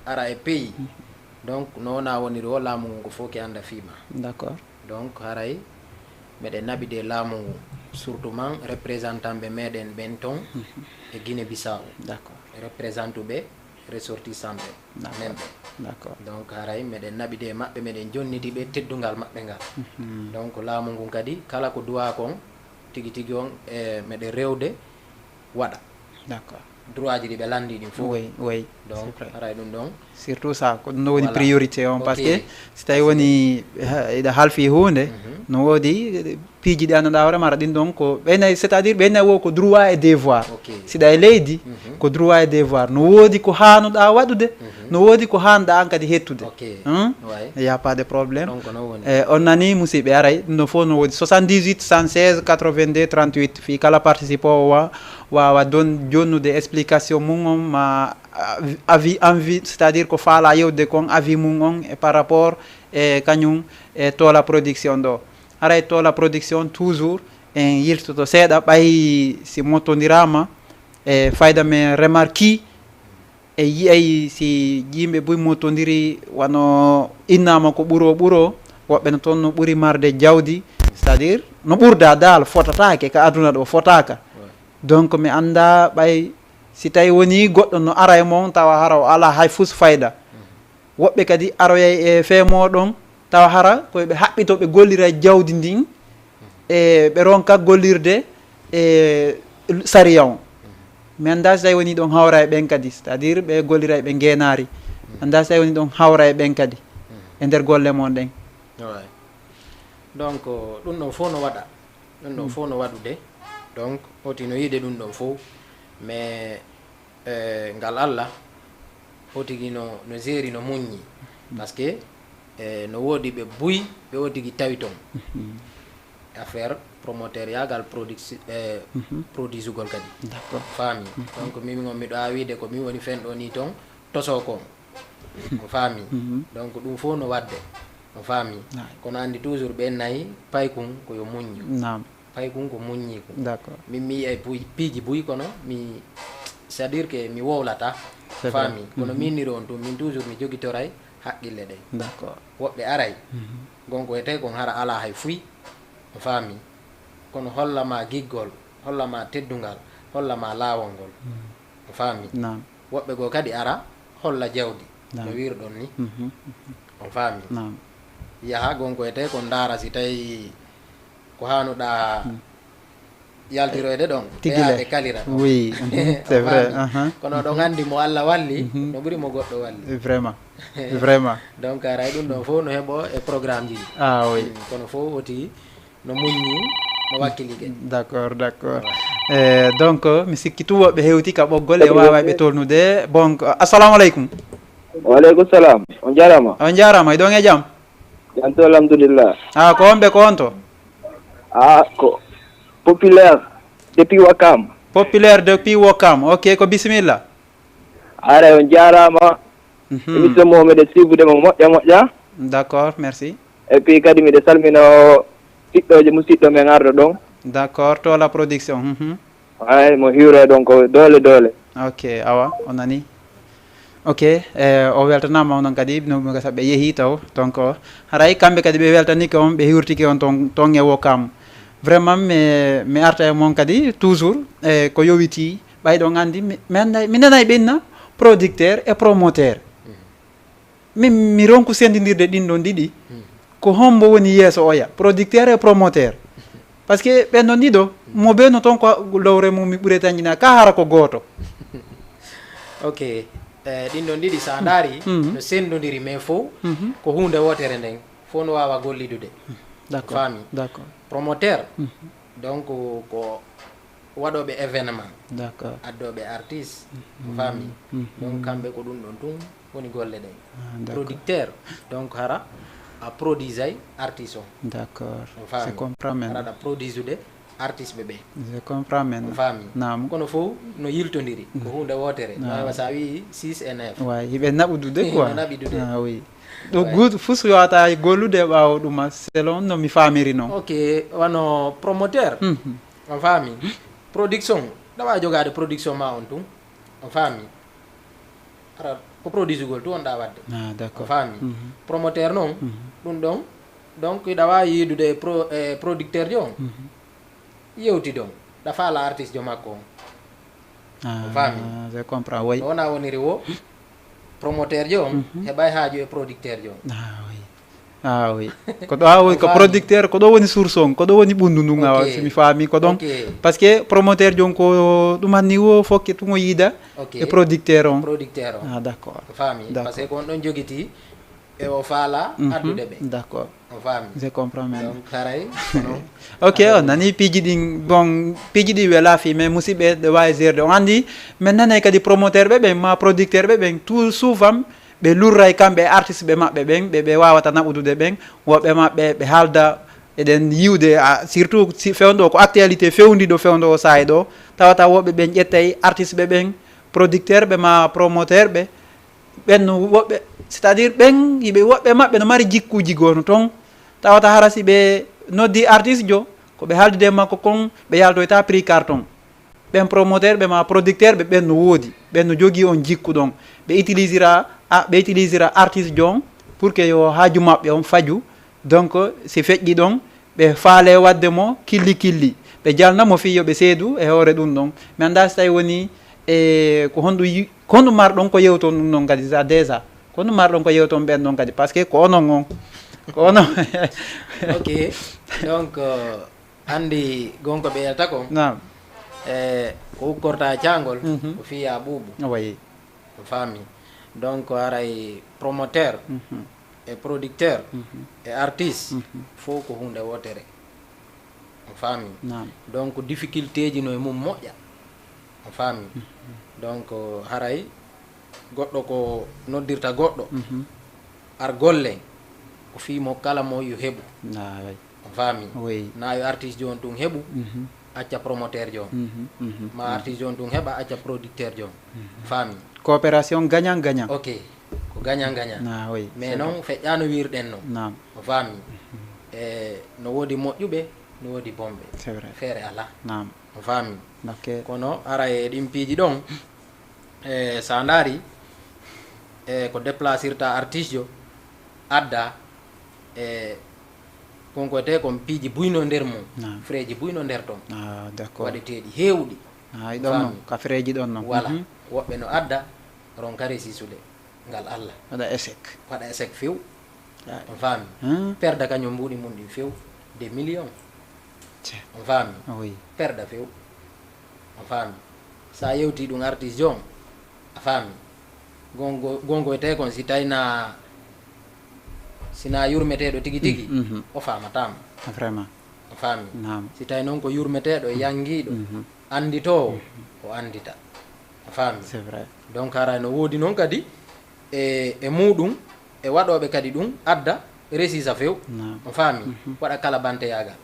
ara e pays. Donc no wona woniri o laamu ngu ko fof ke anda fii ma. D'accord. Donc haray meɗen naɓide laamu ngu, surtout man représentant ɓe meɗen ɓen ton e Guinée Bissau. D'accord. Représentant ɓe ressortissant ɓe D'accord. men ɓe. D'accord. Donc haray meɗen naɓide e maɓɓe, meɗen jonniti ɓe teddungal maɓɓe ngal. Donc laamu ngun kadi kala ko duwa kon tigi tigi on e meɗen rewde waɗa. D'accord. Droit ji ɗi ɓe landi ɗin fof. Oui, oui. Donc C'est vrai. Haray ɗum ɗon. Surtout ça ko no woni Voilà. Priorité on. Ok. Parce que si tawi woni ha- eɗa halfi hunde, no woodi piiji ɗi annduɗa hoore mara ɗin ɗon ko ɓeyna, c'est à dire ɓeyna wo ko droit et devoir. Ok. Si ɗa e leydi ko droit et devoir, no woodi ko hanuɗa waɗude, no woodi ko hanuɗa an kadi hettude. Ok. Hein? Ouais. Il y a pas de problème. Donc no woni. E on nani musidɓe, aray ɗum ɗo fof no woodi soixante-dix-huit soixante-seize quatre-vingt-deux trente-huit, fii kala participant o wa- wawa don jonnude explication mum on ma avis, avis envie, c'est à dire ko faala yewde kon avis mum on e par rapport e kañum e Tola Production ɗo. Haray Tola Production toujours en yiltoto seeɗa ɓay si mottondirama e fayda men remarque e yiyay si yimɓe buy mottondiri wano innama ko ɓuro ɓuro, woɓɓe no toon no ɓuri marde jawdi, c'est à dire no ɓurda dal fotatake ka aduna ɗo fotaka. Donc mi anda ɓay si tawi woni goɗɗo no ara e mon tawa hara o ala hay fus fayda. Woɓɓe kadi aroyay e fee moɗon tawa hara koyeɓe haɓɓito ɓe gollira jawdi ndin e ɓe ronka gollirde e sariya on. Mi anda si tawi woni ɗon hawra e ɓen kadi, c'est à dire ɓe gollira e ɓe ngenaari. Mi anda si tawi woni ɗon hawra e ɓen kadi e nder golle mon ɗen. Ouais. Donc ɗum ɗon fof no waɗa, ɗum ɗon fof no waɗude. Donc oti no yiide ɗum ɗon fof, mais eh, ngal Allah otigi no, no jeeri no muññi. Parce que eh, no woodi ɓe buy ɓe otigi tawi ton affaire promoteur yagal produit eh, produisugol kadi. D'accord. Faami. Donc mimi on miɗo a wiide ko mi woni fen ɗo ni ton toso kon. On faami. Donc ɗum fof no waɗde. On faami. Kono andi toujours ɓen nayi paykun ko yo muññu. Naam. Paykun ko muññi kun. D'accord. Min mi yiyay buy- piiji buy kono mi c'est à dire que mi wowlata. C'est Faami. Vrai. Kono min niri on tun min toujours mi jogitoray haqqille ɗen. D'accord. Woɓɓe aray gonko e tawi kon hara ala hay fuy. Faami. Kono holla ma giggol, holla ma teddungal, holla ma laawol ngol. Faami. Naam. Woɓɓe goo kadi ara holla jawdi. Naam. No wirɗon ni. Mhm. On faami. Naam. Yaha gonko e tawi kon ndaara si tawi ko hanuɗa yaltiroyde ɗon. Tigi Ɓeya le. Ɓe kalira ɗon. Oui, mhm, c'est vrai. Faami. Aha. Kono ɗon andi mo Allah walli no ɓuri mo goɗɗo walli. Vraiment. Vraiment. Donc aray ɗum ɗon fof no heɓo e programme ji ɗi. Ah oui. Kono fof woti no muññi no wakkilike. D'accord, d'accord. Eh, donc mi sikki tu woɓɓe hewti ka ɓoggol e wawa ɓe tolnude. Bon, assalamu aleykum. Waaleykum salam. On jarama. On jarama, iɗon e jam? Janto alhamdulillah. Ah, ko on ɓe ko on to? Ah, ko populaire depuis Wakam. Populaire depuis Wakam. Ok, ko bisimilla. Ara on jarama. Mhm. Émission mo meɗen suivude mo moƴƴa moƴƴa. D'accord, merci. Et puis kadi miɗe salmino siɗɗoje musiɗɗo men arɗo ɗon. D'accord, Tola Production. Mhm. Ay mo hiwre ɗon ko doole doole. Ok, awa, on nani. Ok, eh, o weltanama onon kadi no mo gasa ɓe yeehi taw. Donc haray kamɓe kadi ɓe weltanike on, ɓe hiwrtike on ton ton e Wakam. Vraiment mi mi arta e mon kadi toujours e ko yowiti ɓay ɗon andi mi mi anday mi nanay ɓenna producteur e promoteur. Min mi ronku sendidirde ɗin ɗon ɗiɗi. Ko hombo woni yeeso oya, producteur e promoteur? Parce que ɓen ɗon ɗiɗo mo be no ton ko lowre mum mi ɓure tanjina ka hara ko gooto. Ok. Eh, ɗin ɗon ɗiɗi sa ndaari no sendodiri mais fof ko hunde wotere nden fof no wawa gollidude. D'accord. Faami. D'accord. Promoteur donc ko waɗoɓe événement, D'accord. Addoɓe artiste. Faami. Donc kamɓe ko ɗum ɗon tun woni golle ɗen. Ah, d'accord. Producteur donc hara a produisay artiste on. D'accord. On faami. Je comprends maintenant. Aɗa produisude artiste ɓe ɓe. Je comprends On maintenant. Faami. Naam. Kono fof no yiltondiri. Ko huunde wootere. No Ah. Heewa so a wii six et neuf. Way, hiɓe naɓudude quoi. No naɓudude. Ah oui. Ɗo Ouais. guud fuu so yowata e gollude e ɓaawo ɗuma selon no mi faamiri non. Ok, wano promoteur. Mhm. On faami. Production. Ɗa waawi jogaade production ma on tun. On faami. Ara ko produisugol tun on ɗa waɗde. Ah, On d'accord. Faami. Mhm. Promoteur non. Mhm. Ɗum ɗon. Donc hiɗa waawi yiidude e pro, e producteur jo on. Mhm. Yewtidon. Ɗa faala artiste jo makko on. Ah, Faami. Je comprends, oui. No wona woniri wo promoteur jo on. Heɓay haaju e producteur jo on. Ah oui. Ah oui. Ko ɗo ah oui, ko Faami. Producteur, ko ɗo woni source on, ko ɗo woni ɓundu ndun awa Ok. si mi faami ko ɗon. Ok. Parce que promoteur jo on ko ɗum anni wo fokke tun o yiida Ok. E producteur on. Producteur on. Ah, d'accord. Faami. D'accord. Parce que ko on ɗon jogiti e o faala Mhm. Addude ɓe. D'accord. On faami. Je comprends même. Donc haray kono Ok, on nani piiji ɗin, bon, piiji ɗi wela fi, mais musidɓe ɗe wawi gérde. On andi, min nanay kadi promoteur ɓe ɓen, ma producteur ɓe ɓen, tout souvent ɓe lurray kamɓe e artiste ɓe maɓɓe ɓen, ɓe ɓe wawata naɓudude ɓen, woɓɓe maɓɓe ɓe haalda, eɗen yiwde, ah, surtout si fewndo ko actualité fewndi ɗo fewndo o saayi ɗo, tawata woɓɓe ɓen ƴettay artiste ɓe ɓen, producteur ɓe ma promoteur ɓe, ɓen no woɓɓe, c'est à dire ɓen yiɓe woɓɓe maɓɓe no mari jikkuji gono ton, tawata hara si ɓe noddi artiste jo, ko ɓe haaldude e makko kon, ɓe yaltoyta prix carton. Ɓen promoteur ɓe ma producteur ɓe, ɓen no woodi, ɓen no jogii on jikku ɗon. Ɓe utilisira, a, ɓe utilisira artiste jo on pour que yo haaju maɓɓe on faju. Donc si feƴƴi ɗon, ɓe faale wadde mo killi killi, ɓe jalna mo fii yo ɓe seedu e hoore ɗum ɗon. Mi anndaa si tawi woni e ko honɗum yi-, ko honɗum marɗon ko yewton ɗum ɗon kadi, déjà, déjà. Ko honɗum marɗon ko yewton ɓen ɗon kadi, parce que ko onon on. Ko onon. Ok. Donc, euh, andi gonko ɓe yalta kon. Naam. E ko ukkorta caangol, Mhm. ko fiya ɓuuɓu. Wayi. On faami. Donc haray promoteur Mhm. e producteur Mhm. e artiste Mhm. fof ko hunde wotere. On faami. Naam. Donc difficulté ji no e mum moƴƴa. On faami. Donc haray goɗɗo ko noddirta goɗɗo, ar golle, ko fii mo kala mo yo heɓu. Ah, wayi. On faami. Wayi. Na yo artiste joon tun heɓu, Mhm. acca promoteur joon. Mhm. Mhm. Ma artiste joon tun heɓa, acca producteur joon. Faami. Coopération gagnant gagnant. Ok. Ko gagnant gagnant. Ah, wayi. Mais noon feƴƴaano wiirɗen noon. Naam. On faami. E no woodi moƴƴuɓe, no woodi bonɓe. C'est vrai. Feere alaa. Naam. On faami. Ok. Kono ara e ɗin piiji ɗon, e sa ndaari, e ko déplacirta artiste jo, adda, e kon ko wiyetee kon piiji buy no nder mum, Naam. Freeji buy no nder ton. Ah, d'accord. Waɗeteeɗi heewɗi. Ah, ɗon non, ka freeji ɗon non. Voilà. Mhm. Woɓɓe no adda, ronka resisude ngal Alla. Waɗa échec. Waɗa échec few. Ah. On faami. Hmm. Perda kañum mbuuɗi mum ɗin few. Des millions. Tiens. On faami. Ah, oui. Perda few. On faami. Sa yewti ɗum artiste joon, a faami. Gongo, gongo e tee kon si tawii na, si na yurmeteeɗo tigi tigi, Mhm. O faamataama. Vraiment. On faami. Naam. Si tawii noon ko yurmeteeɗo, yanngiiɗo, Mhm. annditoowo, o anndita. A faami. C'est vrai. Donc hara no woodi noon kadi e, e muuɗum, e waɗooɓe kadi ɗum adda resisa few. Naam. On faami. Mhm. Waɗa kala banteyaagal.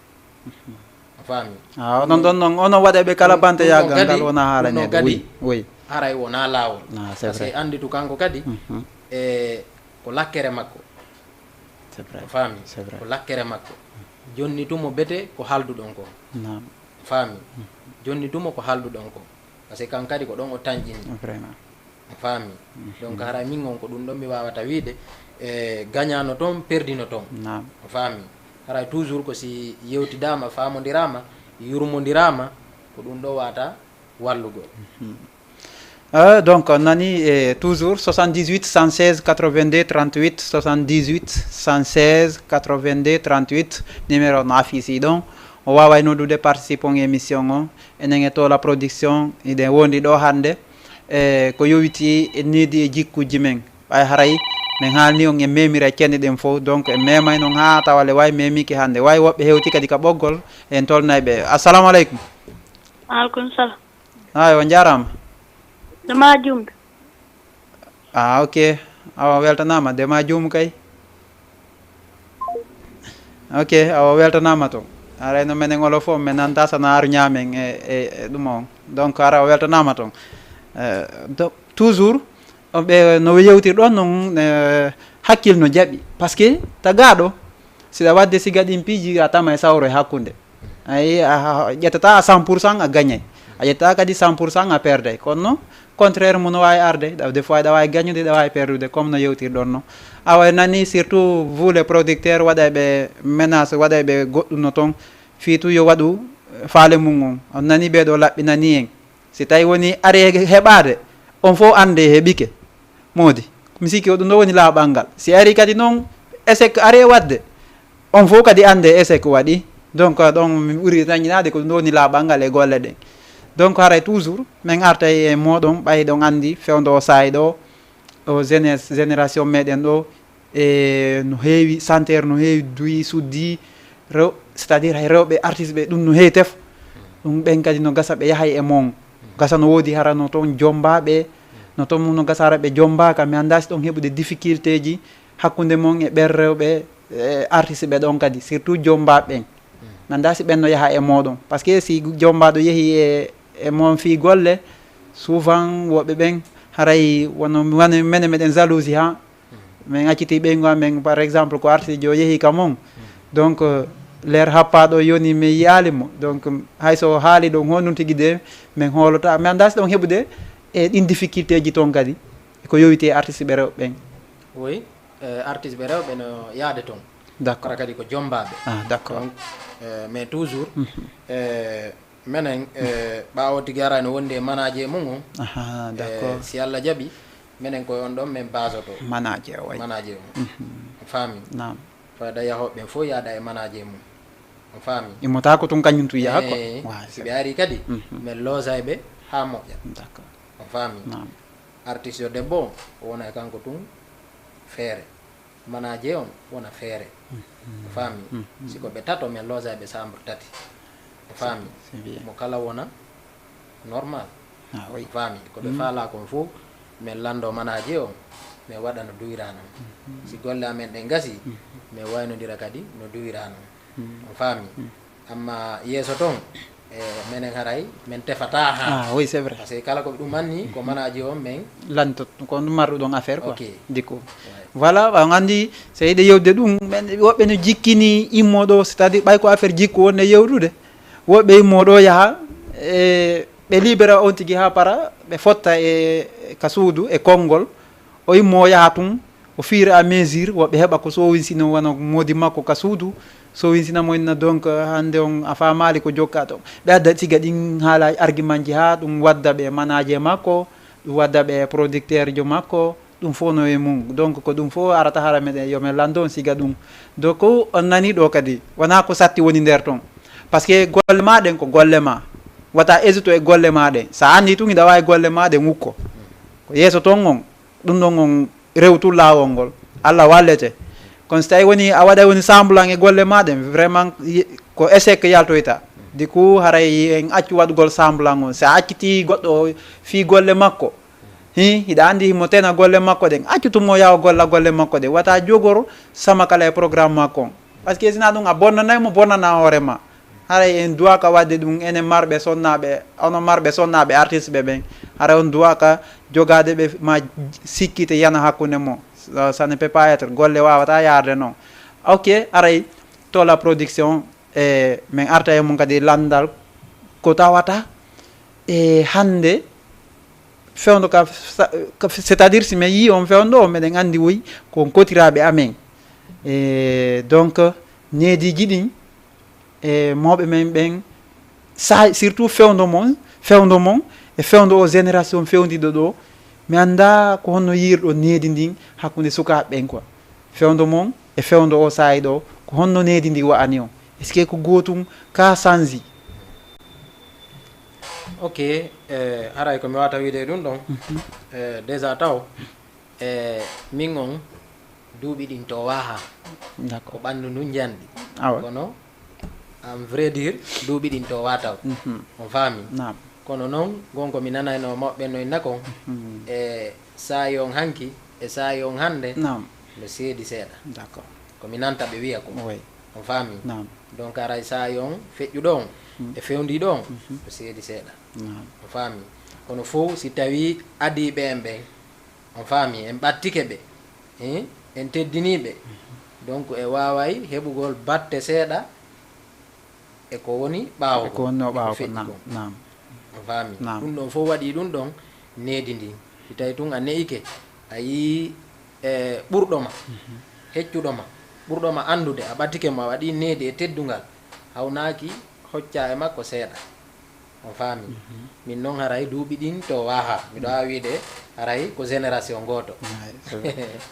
On faami. Ah, onon ɗon non, onon waɗeɓe kala Ɗum, banteyaagal ɗum ɗon ngal kadi, wona ɗum ɗon haalanede. kadi, Oui, oui. Haray wona laawol. Ah, c'est Parce que vrai. Annditu kanko kadi, Mhm. e ko lakkere makko. C'est vrai. On faami. C'est vrai. Ko lakkere makko. Jonni tumo bete ko haalduɗon ko. Naam. Faami. Jonni tumo ko haalduɗon ko. Parce que kan kadi ko ɗon o tanƴini. Vraiment. Faami. Donc haray min on ko ɗum ɗon mi waawata wiide, e gagnant no toon, perdu no toon. Naam. Faami. Haray toujours ko si yewtidaama, faamondiraama, yurmondiraama, ko ɗum ɗo wata wallugol. Euh, donc on nani, eh, toujours soixante-dix-huit cent seize quatre-vingt-deux trente-huit, soixante-dix-huit cent seize quatre-vingt-deux trente-huit, numéro no affiche ɗon. O waaway noddude, participon émission o. Enen e Tola Production hiɗen wondi ɗo hannde, e ko yowiti e needi e jikkuji men. Ɓay haray min haalni on en memira cenɗe ɗen fof, donc en memay noon haa tawa le way memiki hannde. Way woɓɓe hewti kadi ka ɓoggol, en tolnay ɓe. Assalamu aleykum. Aleykum salam. Ay, on njaaraama. Dama jumɓe. Ah, ok. Awa, weltanaama. Dema juum kay. Ok, awa weltanama toon. Arayno menen olo fof, men nanta sana aru ñaamen e, e, e ɗum on. Donc, ara o weltanama toon. Eh, do- toujours, o ɓe no yewtir ɗon noon, eh, hakkil no jaɓi. Parce que tagaɗo, siɗa wadde siga ɗin piiji, a tama e sawro e hakkunde. Ay, a, a, a ƴettata à cent pour cent a gagnay. A ƴettata kadi cent pour cent a perday. Kono contraire mum no wawi arde. Ɗa- des fois ɗa wawi gagnude, ɗa wawi perdude, comme no yewtir ɗon no. Awa nani surtout vous les producteurs, waɗa ɓe menace, waɗa ɓe goɗɗum no toon. Fii tu yo waɗu, eh, faale mum on. On nani ɓe ɗo laɓɓinani en. Si tawi woni ari e heɓaade, on fof annde heɓike. Moodi, mi sikki ko ɗum ɗo woni laaɓal ngal. Si ari kadi noon, échec ari e waɗde, on fof kadi annde échec waɗi. Donc, ɗon mi ɓuri tañinaade ko ɗum ɗo woni laaɓal ngal e golle ɗen. Donc, haray toujours, min artay e mooɗon, ɓay ɗon anndi fewndo o saayi ɗo, o jeunesse, génération meɗen ɗo, e no heewi, chanteur no heewi duyi, suddi, rew-, c'est-à-dire hay rewɓe artiste ɓe, ɗum no heewi tef. Ɗum ɓen kadi no gasa ɓe yahay e mon. Gasa no woodi hara no toon jombaaɓe, no toon no gasa hara ɓe jombaaka, mi anndaa si ɗon heɓude difficulté ji hakkunde mon e ɓen rewɓe, e artiste ɓe ɗon kadi, surtout jombaaɓe ɓen. Mi anndaa si ɓen no yaha e mooɗon. Parce que si jombaaɗo yehi e, e mon fii golle, souvent woɓɓe ɓen haray wono, wano menen meɗen jalousie ha. Min acciti ɓeyngu amen, par exemple, ko artiste o yehi ka mon. Donc, euh, l'heure happaaɗo yoni mi yiyaali mo. Donc, hay so o haali ɗon honɗum tigi de, min hoolota. Mi anndaa si ɗon heɓude e ɗin difficulté ji toon kadi, ko yowiti e artiste ɓe rewɓe ɓen. Oui, eh, artiste ɓe rewɓe no yaade toon. D'accord. Hara kadi ko jombaaɓe. Ah, d'accord. Donc, eh, mais toujours, eh, menen, eh, ɓaawo tigi ara no wondi e manager mum on. Aha, eh, d'accord. Si Allah jaɓi, menen koye on ɗon min basoto. Manager, oui. Manager on. Mhm. Faami. Naam. Fayda yahooɓe ɓen fof yaada e manager mum. On faami. Immotaako tun kañum tun yaha ko. Eh, waaw, si ɓe ari kadi, mhm, min loosa e ɓe haa moƴƴa. D'accord. On faami. Naam. Artiste yo debbo o wona e kanko tun feere. Manager on wona feere. Mhm. On faami. Mhm. Si ko ɓe tato, min loosa e ɓe chambre tati. On faami. C'est bien. Mo kala wona normal. Ah, oui. On faami. Ko ɓe faala kon fof, min lanndo manager on, min waɗa no duwiraa non. Mhm. Si golle amen ɗen gasi, mhm, min waynondira kadi no duwiraa non. Mhm. On faami. Mhm. Amma yeeso toon, e menen haray, min tefataa haa. Ah, oui, c'est vrai. Parce que kala ko ɗum anni, ko manager on min lanto, ko ɗum marruɗon affaire, quoi. Ok. Diko. Ouais. Voilà, on anndi, so yiɗe yewde ɗum, men, woɓɓe no jikkini immo ɗo, c'est-à-dire ɓay ko affaire jikku wonde yewtude. Woɓɓe immo ɗo yaha, e, ɓe libéra on tigi haa para, ɓe fotta e, ka suudu, e konngol. O immo o yaha tun, au fur et à mesure, woɓɓe heɓa ko sowinsino wano moodi makko ka suudu, sowinsina mo inna. Donc, hannde on a faamaali ko jokka toon. Ɓe adda siga ɗin haalaaji, argument ji haa ɗum wadda ɓe manager makko, ɗum wadda ɓe producteur jo makko, ɗum fof no e mum. Donc, ko ɗum fof arata hara meɗen, yo men lanndo on siga ɗum. Donc, on nani ɗo kadi, wonaa ko satti woni nder toon. Parce que golle ma ɗen ko golle ma. Wata hésito e golle ma ɗen. Sa anndi tun hiɗa waawi golle ma ɗen ukko. Ko yeeso toon on, ɗum ɗon on rewtu laawol ngol. Allah wallete. Kono si tawi woni a waɗa woni semblant e golle ma ɗen, vraiment, ye-, ko échec yaltoyta. Du coup, haray en accu waɗugol semblant on. Si a acciti goɗɗo fii golle makko, hi, hiɗa anndi himo tena golle makko ɗen, accu tun mo yaha o golla golle makko ɗen. Wata jogor sama kala e programme makko on. Parce que si na ɗum a bonnanay mo, bonnana hoore ma. Haray en duwaaka waɗde ɗum, enen marɓe sonnaaɓe, onon marɓe sonnaaɓe artiste ɓe ɓen. Haray on duwaaka jogaade ɓe ma sikkite yana hakkunde mo. Ça, ça ne peut pas être. Golle waawata yaarde noon. Ok, haray Tola Production, e min arta e mum kadi lanndal ko tawata e hannde fewndo ka, sa-, ka, c'est-à-dire si mi yii on fewndo o, meɗen anndi woy ko on kotiraaɓe amen. E donc, neediiji ɗin, e mawɓe men ɓen, sa-, surtout fewndo mon, fewndo mon, e fewndo o génération fewndiɗo ɗo, mi annda ko honno yiirɗo needi ndin hakkunde sukaaɓe ɓen quoi. Fewndo mon e fewndo o saa'i ɗo, ko honno needi ndi wa'ani on? Est-ce que ko gootum ka sanji? Ok, eh, haray ko mi wata wiide e ɗum ɗon. Mhm. Eh, déjà taw, eh, min on duuɓi ɗin to waha. D'accord. Ko ɓanndu ndun njanɗi. Awa. Kono, en vrai dire, duuɓi ɗin to wa taw. Mhm. On faami? Naam. Kono noon, gon ko mi nanayno mawɓe no inna kon, mhm, e saa'i on hanki, e saa'i on hannde, naam, no seedi seeɗa. D'accord. Ko mi nanta ɓe wiya ko. Oui. On faami? Naam. Donc haray saa'i on feƴƴuɗo on e fewndiiɗo on ko seedi seeɗa. Naam. On faami? Kono fof si tawii adiiɓe en ɓen, on faami, en ɓattike ɓe, eh, en teddinii ɓe, donc e waaway heɓugol batte seeɗa e ko woni ɓaawo E ko wonnoo ɓaawo ko. feƴƴi Naam. kon. Naam. On faami? Naam. Ɗum ɗon fof waɗi ɗum ɗon needi ndin. Si tawi tun a ne'ike, a yii e ɓurɗo ma, heccuɗo ma, ɓurɗo ma anndude, a ɓattike mo, a waɗi needi e teddungal, hawnaaki hocca e makko seeɗa. On faami? Min noon haray duuɓi ɗin to waaha, miɗo waawi wiide haray ko génération gooto.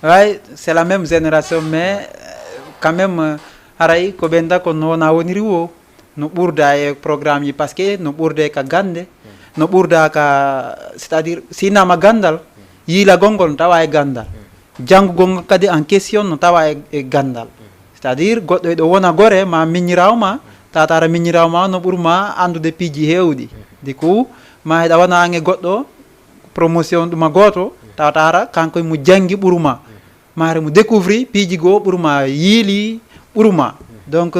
Ouais, c'est la même génération, mais euh, quand même, euh, haray ko ɓen da ko no wona woniri wo, no ɓurda e programme yi, parce que no ɓurde ka gannde, no ɓurda ka, c'est-à-dire si innama ganndal, yiilagol ngol no tawa e ganndal, janngugol ngol kadi en question no tawa e, e ganndal. C'est-à-dire goɗɗo eɗo wona gore ma miñiraawo ma, tawata hara miñiraawo ma no ɓurma anndude piiji heewɗi. Du coup ma heɗa wona an e goɗɗo promotion ɗuma gooto, tawata hara kanko mo janngi ɓurma, ma hara mo découvri piiji goo ɓurma, yiili ɓurma. Donc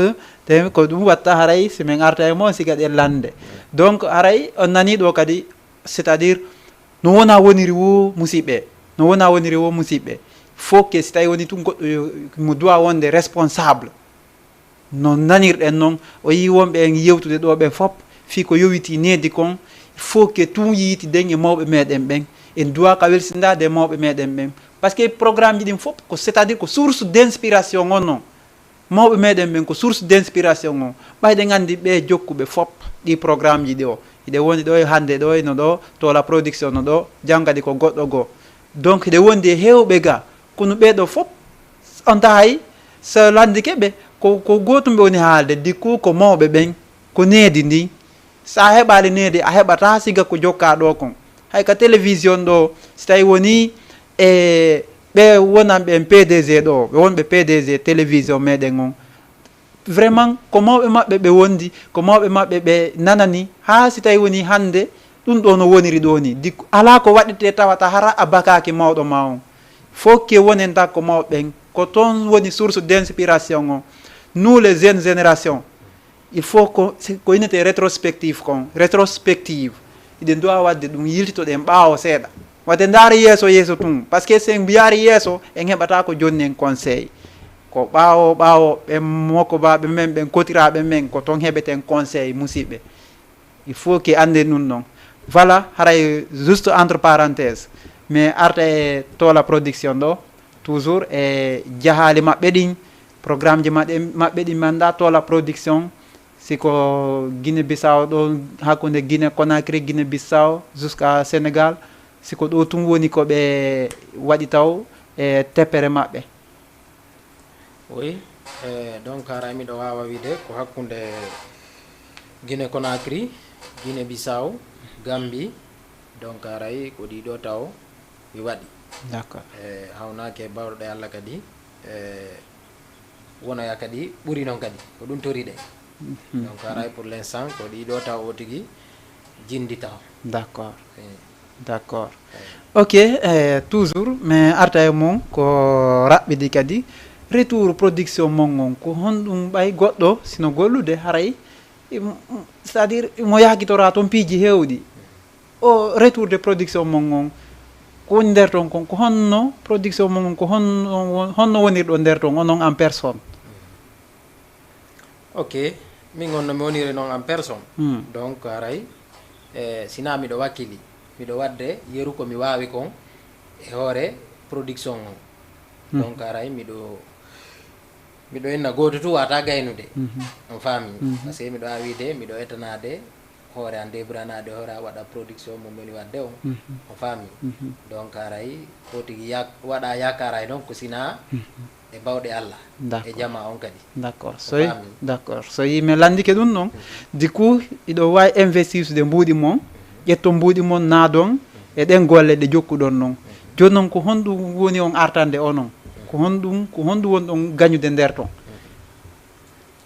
te ko ɗum watta haray si min arta e mon siga ɗen lande. Donc haray on nani ɗo kadi, c'est-à-dire no wona woniri wo musiɓɓe, no wona woniri wo musiɓɓe, faut que si tawi woni tun goɗɗo yo- mo doit wonde responsable, no nanirɗen noon, o yii wonɓe en yewtude ɗo ɓen fof, fii ko yowiti needi kon, faut que tun yiiti den e mawɓe meɗen ɓen, en duwa ka welsindaade e mawɓe meɗen ɓen. Parce que programme ji ɗin fof ko, c'est-à-dire ko source d'inspiration on noon. Mawɓe meɗen ɓen ko source d'inspiration on. Ɓayɗen anndi ɓe jokkuɓe fof ɗi programme ji ɗi o, hiɗe woni ɗo e hannde ɗo e no ɗo tola production no ɗo, jangadi ko goɗɗo goo. Donc hiɗe wondi e heewɓe ga, kono ɓeeɗo fof on tahay so lanndike ɓe ko, ko gootum ɓe woni haalde. Du coup ko mawɓe ɓen, ko needi ndin. So a heɓaali needi a heɓata siga ko jokka ɗo kon. Hay ka télévision ɗo, si tawi woni e ɓe wonan ɓen P D G ɗo, ɓe wonɓe P D G télévision meɗen on, vraiment ko mawɓe maɓɓe ɓe wondi, ko mawɓe maɓɓe ɓe nanani, haa si tawi woni hannde ɗum ɗo no woniri ɗo ni. Du coup alaa ko waɗirte tawata hara a bakaaki mawɗo ma on. Faut que wonen tan ko mawɓe ɓen, ko toon woni source d'inspiration on. Nous les jeunes générations, il faut ko, ko innete rétrospective kon, rétrospective. Hiɗen duwa waɗde ɗum, yiltitoɗen ɓaawo seeɗa. Waɗde ndaare yeeso, yeeso tun. Parce que si en mbiyaari yeeso, en heɓata ko jonni en conseil. Ko ɓaawo, ɓaawo ɓen mokobaaɓe men, ɓen kotiraaɓe men, ko toon heɓeten conseil, musiɓɓe. Il faut que annden ɗum noon. Voilà, haray juste entre parenthèse, mais arta e Tola Production ɗo, toujours e jahaali maɓɓe ɗin, programme ji maɓɓe, maɓɓe ɗin manda Tola Production, si ko Guinée Bissau ɗo, hakkunde Guinée Conakry, Guinée Bissau, jusqu'à Sénégal, si ko ɗo tun woni ko ɓe waɗi taw e teppere maɓɓe. Oui, eh, donc haray miɗo waawa wiide ko hakkunde Guinée Conakry, Guinée Bissau, Gambie, donc haray ko ɗiɗo taw mi waɗi. D'accord. Eh, hawnaaki e bawɗe Allah kadi, eh, wonoya kadi ɓuri noon kadi, ko ɗum toriɗen. Donc haray pour l'instant ko ɗiɗo taw o tigi jindi taw. D'accord. Eh, D'accord. Ok, eh, toujours, mais arta e mon ko raɓɓidi kadi. Retour production mon on, ko honɗum ɓay goɗɗo sino gollude haray, im- c'est-à-dire mo yahgitora toon piiji heewɗi. O retour de production mon on, ko woni nder toon kon, ko honno production mon on, ko honno, honno wonirɗo nder toon, onon en personne? Ok, min on no mi woniri noon en personne. Hmm. Donc haray, eh, sina miɗo wakkili, miɗo waɗde yeru ko mi waawi kon e hoore production on. Donc haray miɗo, miɗo inna gooto tu wata gaynude. Mhm. On faami? Mhm. Parce que miɗo a wiide, miɗo etanaade hoore an, debranade hoore a waɗa production mo mbeni waɗde on. Mhm. On faami? Mhm. Donc haray ko tigi yak- waɗa yakar hay noon ko sina Mhm. e bawɗe Allah, e D'accord. Jama on kadi. D'accord. On So yi- faami? D'accord. So yi mi lanndike ɗum noon, du coup hiɗo waawi investir de mbuuɗi mon, ƴetto mbuuɗi mon naadon e ɗen golle ɗe jokkuɗon noon. Jooni noon ko honɗum woni on artande onon? Ko honɗum, ko honɗum woni ɗon gañude nder toon?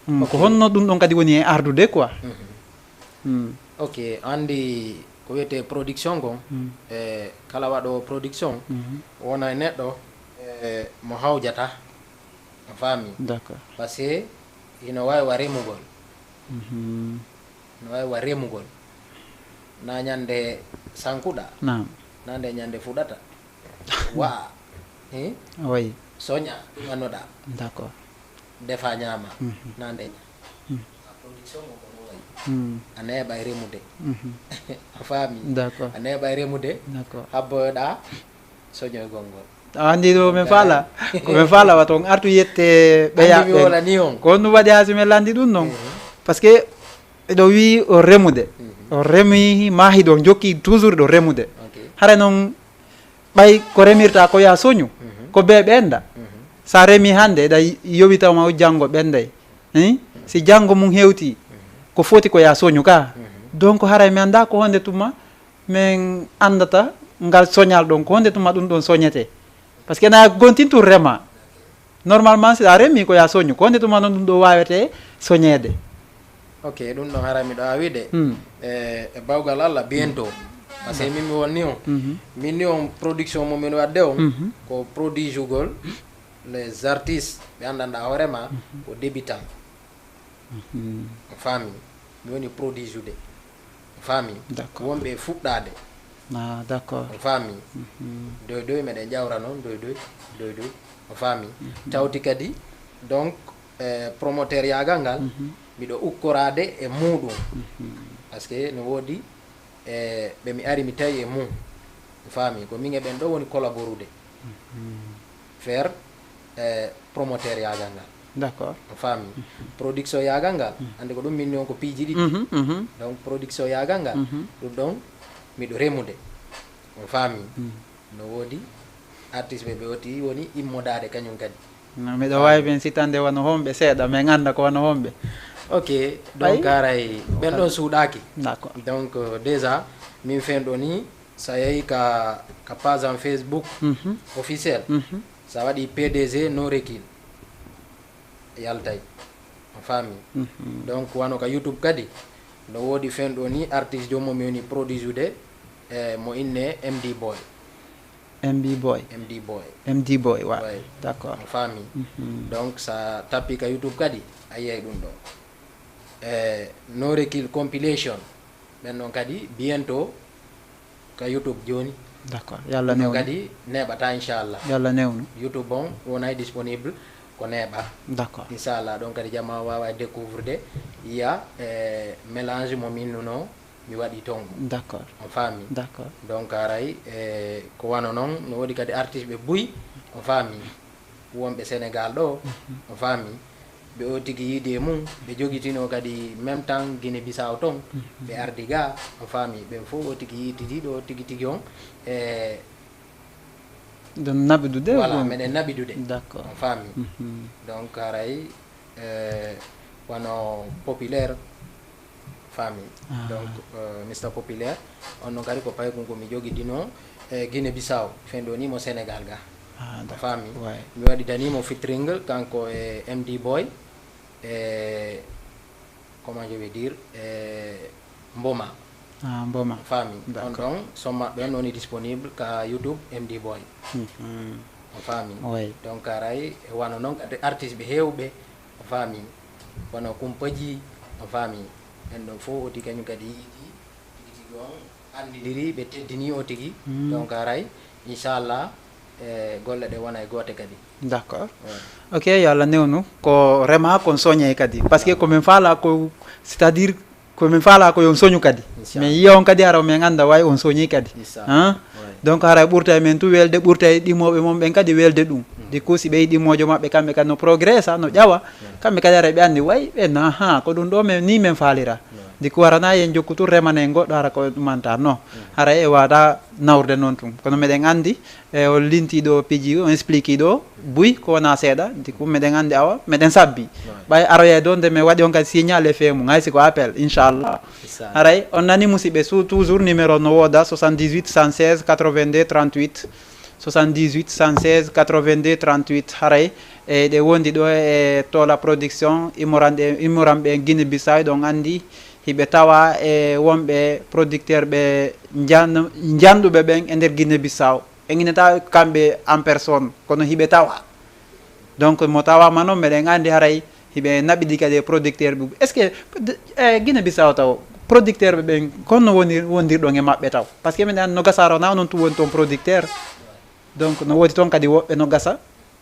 Hmm, ko Ok. honno ɗum ɗon kadi woni e ardude quoi? Mhm. Hmm. Ok, anndi ko wiyetee production kon, Hmm. e kala waɗoowo production Mhm. wona e neɗɗo, e mo hawjata, a faami? D'accord. Parce que Hino waawi wa remugol. No waawi wa remugol. Na ñande sankuɗa. Na nde ñande fuɗata. Wa'a. Hi? Wayi. Soña ɗum annoɗa. D'accord. Defa ñaama. Na nde ña. A production mo kono wayi. A neeɓa e remude. A faami. D'accord. A neeɓa e remude. D'accord. Habboyoɗa soñoygol ngol. A andi ɗo men faala. Ko men faala wa toon artu yette ɓe ya ɓe wala ni on. Ko ɗum waɗi haa si men landi ɗum noon. Parce que ɗo wi o remude. O remi maahi ɗo jokki toujours ɗo remude. Hara noon ɓay ko remirta ko ya soñu. Ko be ɓenda. Sa remi hande ɗa yowi taw ma o janngo ɓenday. Hi? Si janngo mum hewti ko foti ko ya soñu ka. Donc haray mi annda ko honde tuma men anndata ngal soñal ɗon, ko honde tuma ɗum ɗon soñete. Parce que na gontin tun rema. Normalement si a remi ko ya soñu, ko honde tuma noon ɗum ɗo wawete soñede. Ok, ɗum ɗon haray miɗo awi de. E bawgal Allah bientôt. Parce que min mi wonni on. Min ni on production mo min wadde on ko produit jugol les artistes ɓe anndanɗa hoorema ko débutant. A faami. Mi woni produit jude. A faami. Wonɓe e fuɗɗaade. A faami. Doy doy meɗen ƴawra noon doy doy doy doy. A faami. Tawti kadi donc promoteur yaagal ngal miɗo ukkoraade e muuɗum. Parce que no woodi e ɓe mi ari mi tawi e mum. A faami. Ko min e ɓen ɗo woni collaborude. Faire e promoteur yaagal ngal. D'accord. A faami. Production yaagal ngal andi ko ɗum min ni on ko piiji ɗiɗi. Donc production yaagal ngal ɗum ɗon miɗo remude. A faami. No woodi artiste ɓe ɓe oti woni immodaade kañum kadi. No miɗo waawi ɓen sitande wano homɓe seeɗa men annda ko wano homɓe. Ok. Donc haray ɓen ɗon suuɗaaki. D'accord. Donc déjà min fen ɗo ni sa yehi ka ka page am Facebook officiel, sa waɗi P D G no recul yaltay. A faami. Donc wano ka YouTube kadi no woodi fen ɗo ni artiste joomum mi woni produit jude e mo inne M D Boy. M D Boy. M D Boy. M D Boy wa. D'accord. A faami. Donc sa tappi ka YouTube kadi a yiyay ɗum ɗo e no recul compilation. Ɓen ɗon kadi bientôt ka YouTube jooni. D'accord. Yalla newnu. Kadi neeɓata inchallah. Yalla newnu. YouTube on wonay disponible ko neeɓa. D'accord. Inchallah ɗon kadi jama wawa découvrir de yiya e mélange mo minnuno mi waɗi toon. D'accord. A faami. D'accord. Donc haray e ko wano noon no woodi kadi artiste ɓe buy. A faami. Wonɓe Sénégal ɗo. A faami. Ɓe o tigi yiide e mum ɓe jogitino kadi même temps Guinée Bissau toon. Ɓe ardi ga. A faami. Ɓen fof o tigi yiitidi ɗo tigi tigi on e ɗum naɓidude. Voilà meɗen naɓidude. D'accord. A faami. Donc haray e wano populaire. Faami. Donc Mister Populaire on noon kadi ko paykun ko mi jogidino e Guinée Bissau fen ɗo ni mo Sénégal ga. A faami. Mi waɗidanimo fitringle kanko e M D Boy e comment je vais dire e Mboma. A Mboma. Faami. On ɗon son maɓɓe on woni disponible ka YouTube M D Boy. A faami. Donc haray e wano noon kadi artiste ɓe heewɓe. A faami. Kono kumpaji. A faami. Ɓen ɗon fof oti kañum kadi yiiti tigi tigi on anndidiri ɓe teddini o tigi. Donc haray inchallah e golle ɗe wona e goote kadi. D'accord. Ok. Yo Allah newnu ko rema kon soñe kadi parce que ko min faala ko c'est-à-dire ko min faala ko yon soñu kadi. Min yiya on kadi hara min annda way on soñi kadi. Donc haray ɓurta e men tu welde ɓurta e ɗimoɓe mon ɓen kadi welde ɗum. Di kuusi ɓe ɗimojo maɓɓe kamɓe kadi no progressa no ƴawa. Kamɓe kadi hara ɓe anndi way ɓe naha ko ɗum ɗo men ni men faalira. Di ko warana yen jokku tu remane goɗɗo hara ko ɗumanta no. Hara e wada nawrde noon tun kono meɗen anndi e on linti ɗo piiji on explique ɗo buy ko wona seeɗa di ko meɗen anndi awa meɗen sabbi. Ɓay aroya ɗo nde mi waɗi on kadi signal e feemu hay si ko appel inchallah. Haray on nani musiɓɓe su toujours numéro no wooda soixante-dix-huit cent seize quatre-vingt-deux trente-huit. Soixante-dix-huit cent seize quatre-vingt-deux trente-huit. Haray e ɗe wondi ɗo e Tola Production immoranɓe immoranɓe Guinée Bissau ɗon anndi hiɓe tawa e wonɓe producteur ɓe njanɗuɓe ɓen e nder Guinée Bissau. En inata kamɓe en personne kono hiɓe tawa. Donc mo tawama noon meɗen anndi haray Hiɓe naɓidi kadi e producteur ɓe. Est-ce que e Guinée Bissau taw producteur ɓe ɓen konno woni wondirɗon e maɓɓe taw? Parce que minen anndi no gasa ara wona onon tun woni toon producteur. Donc no woodi toon kadi woɓɓe no gasa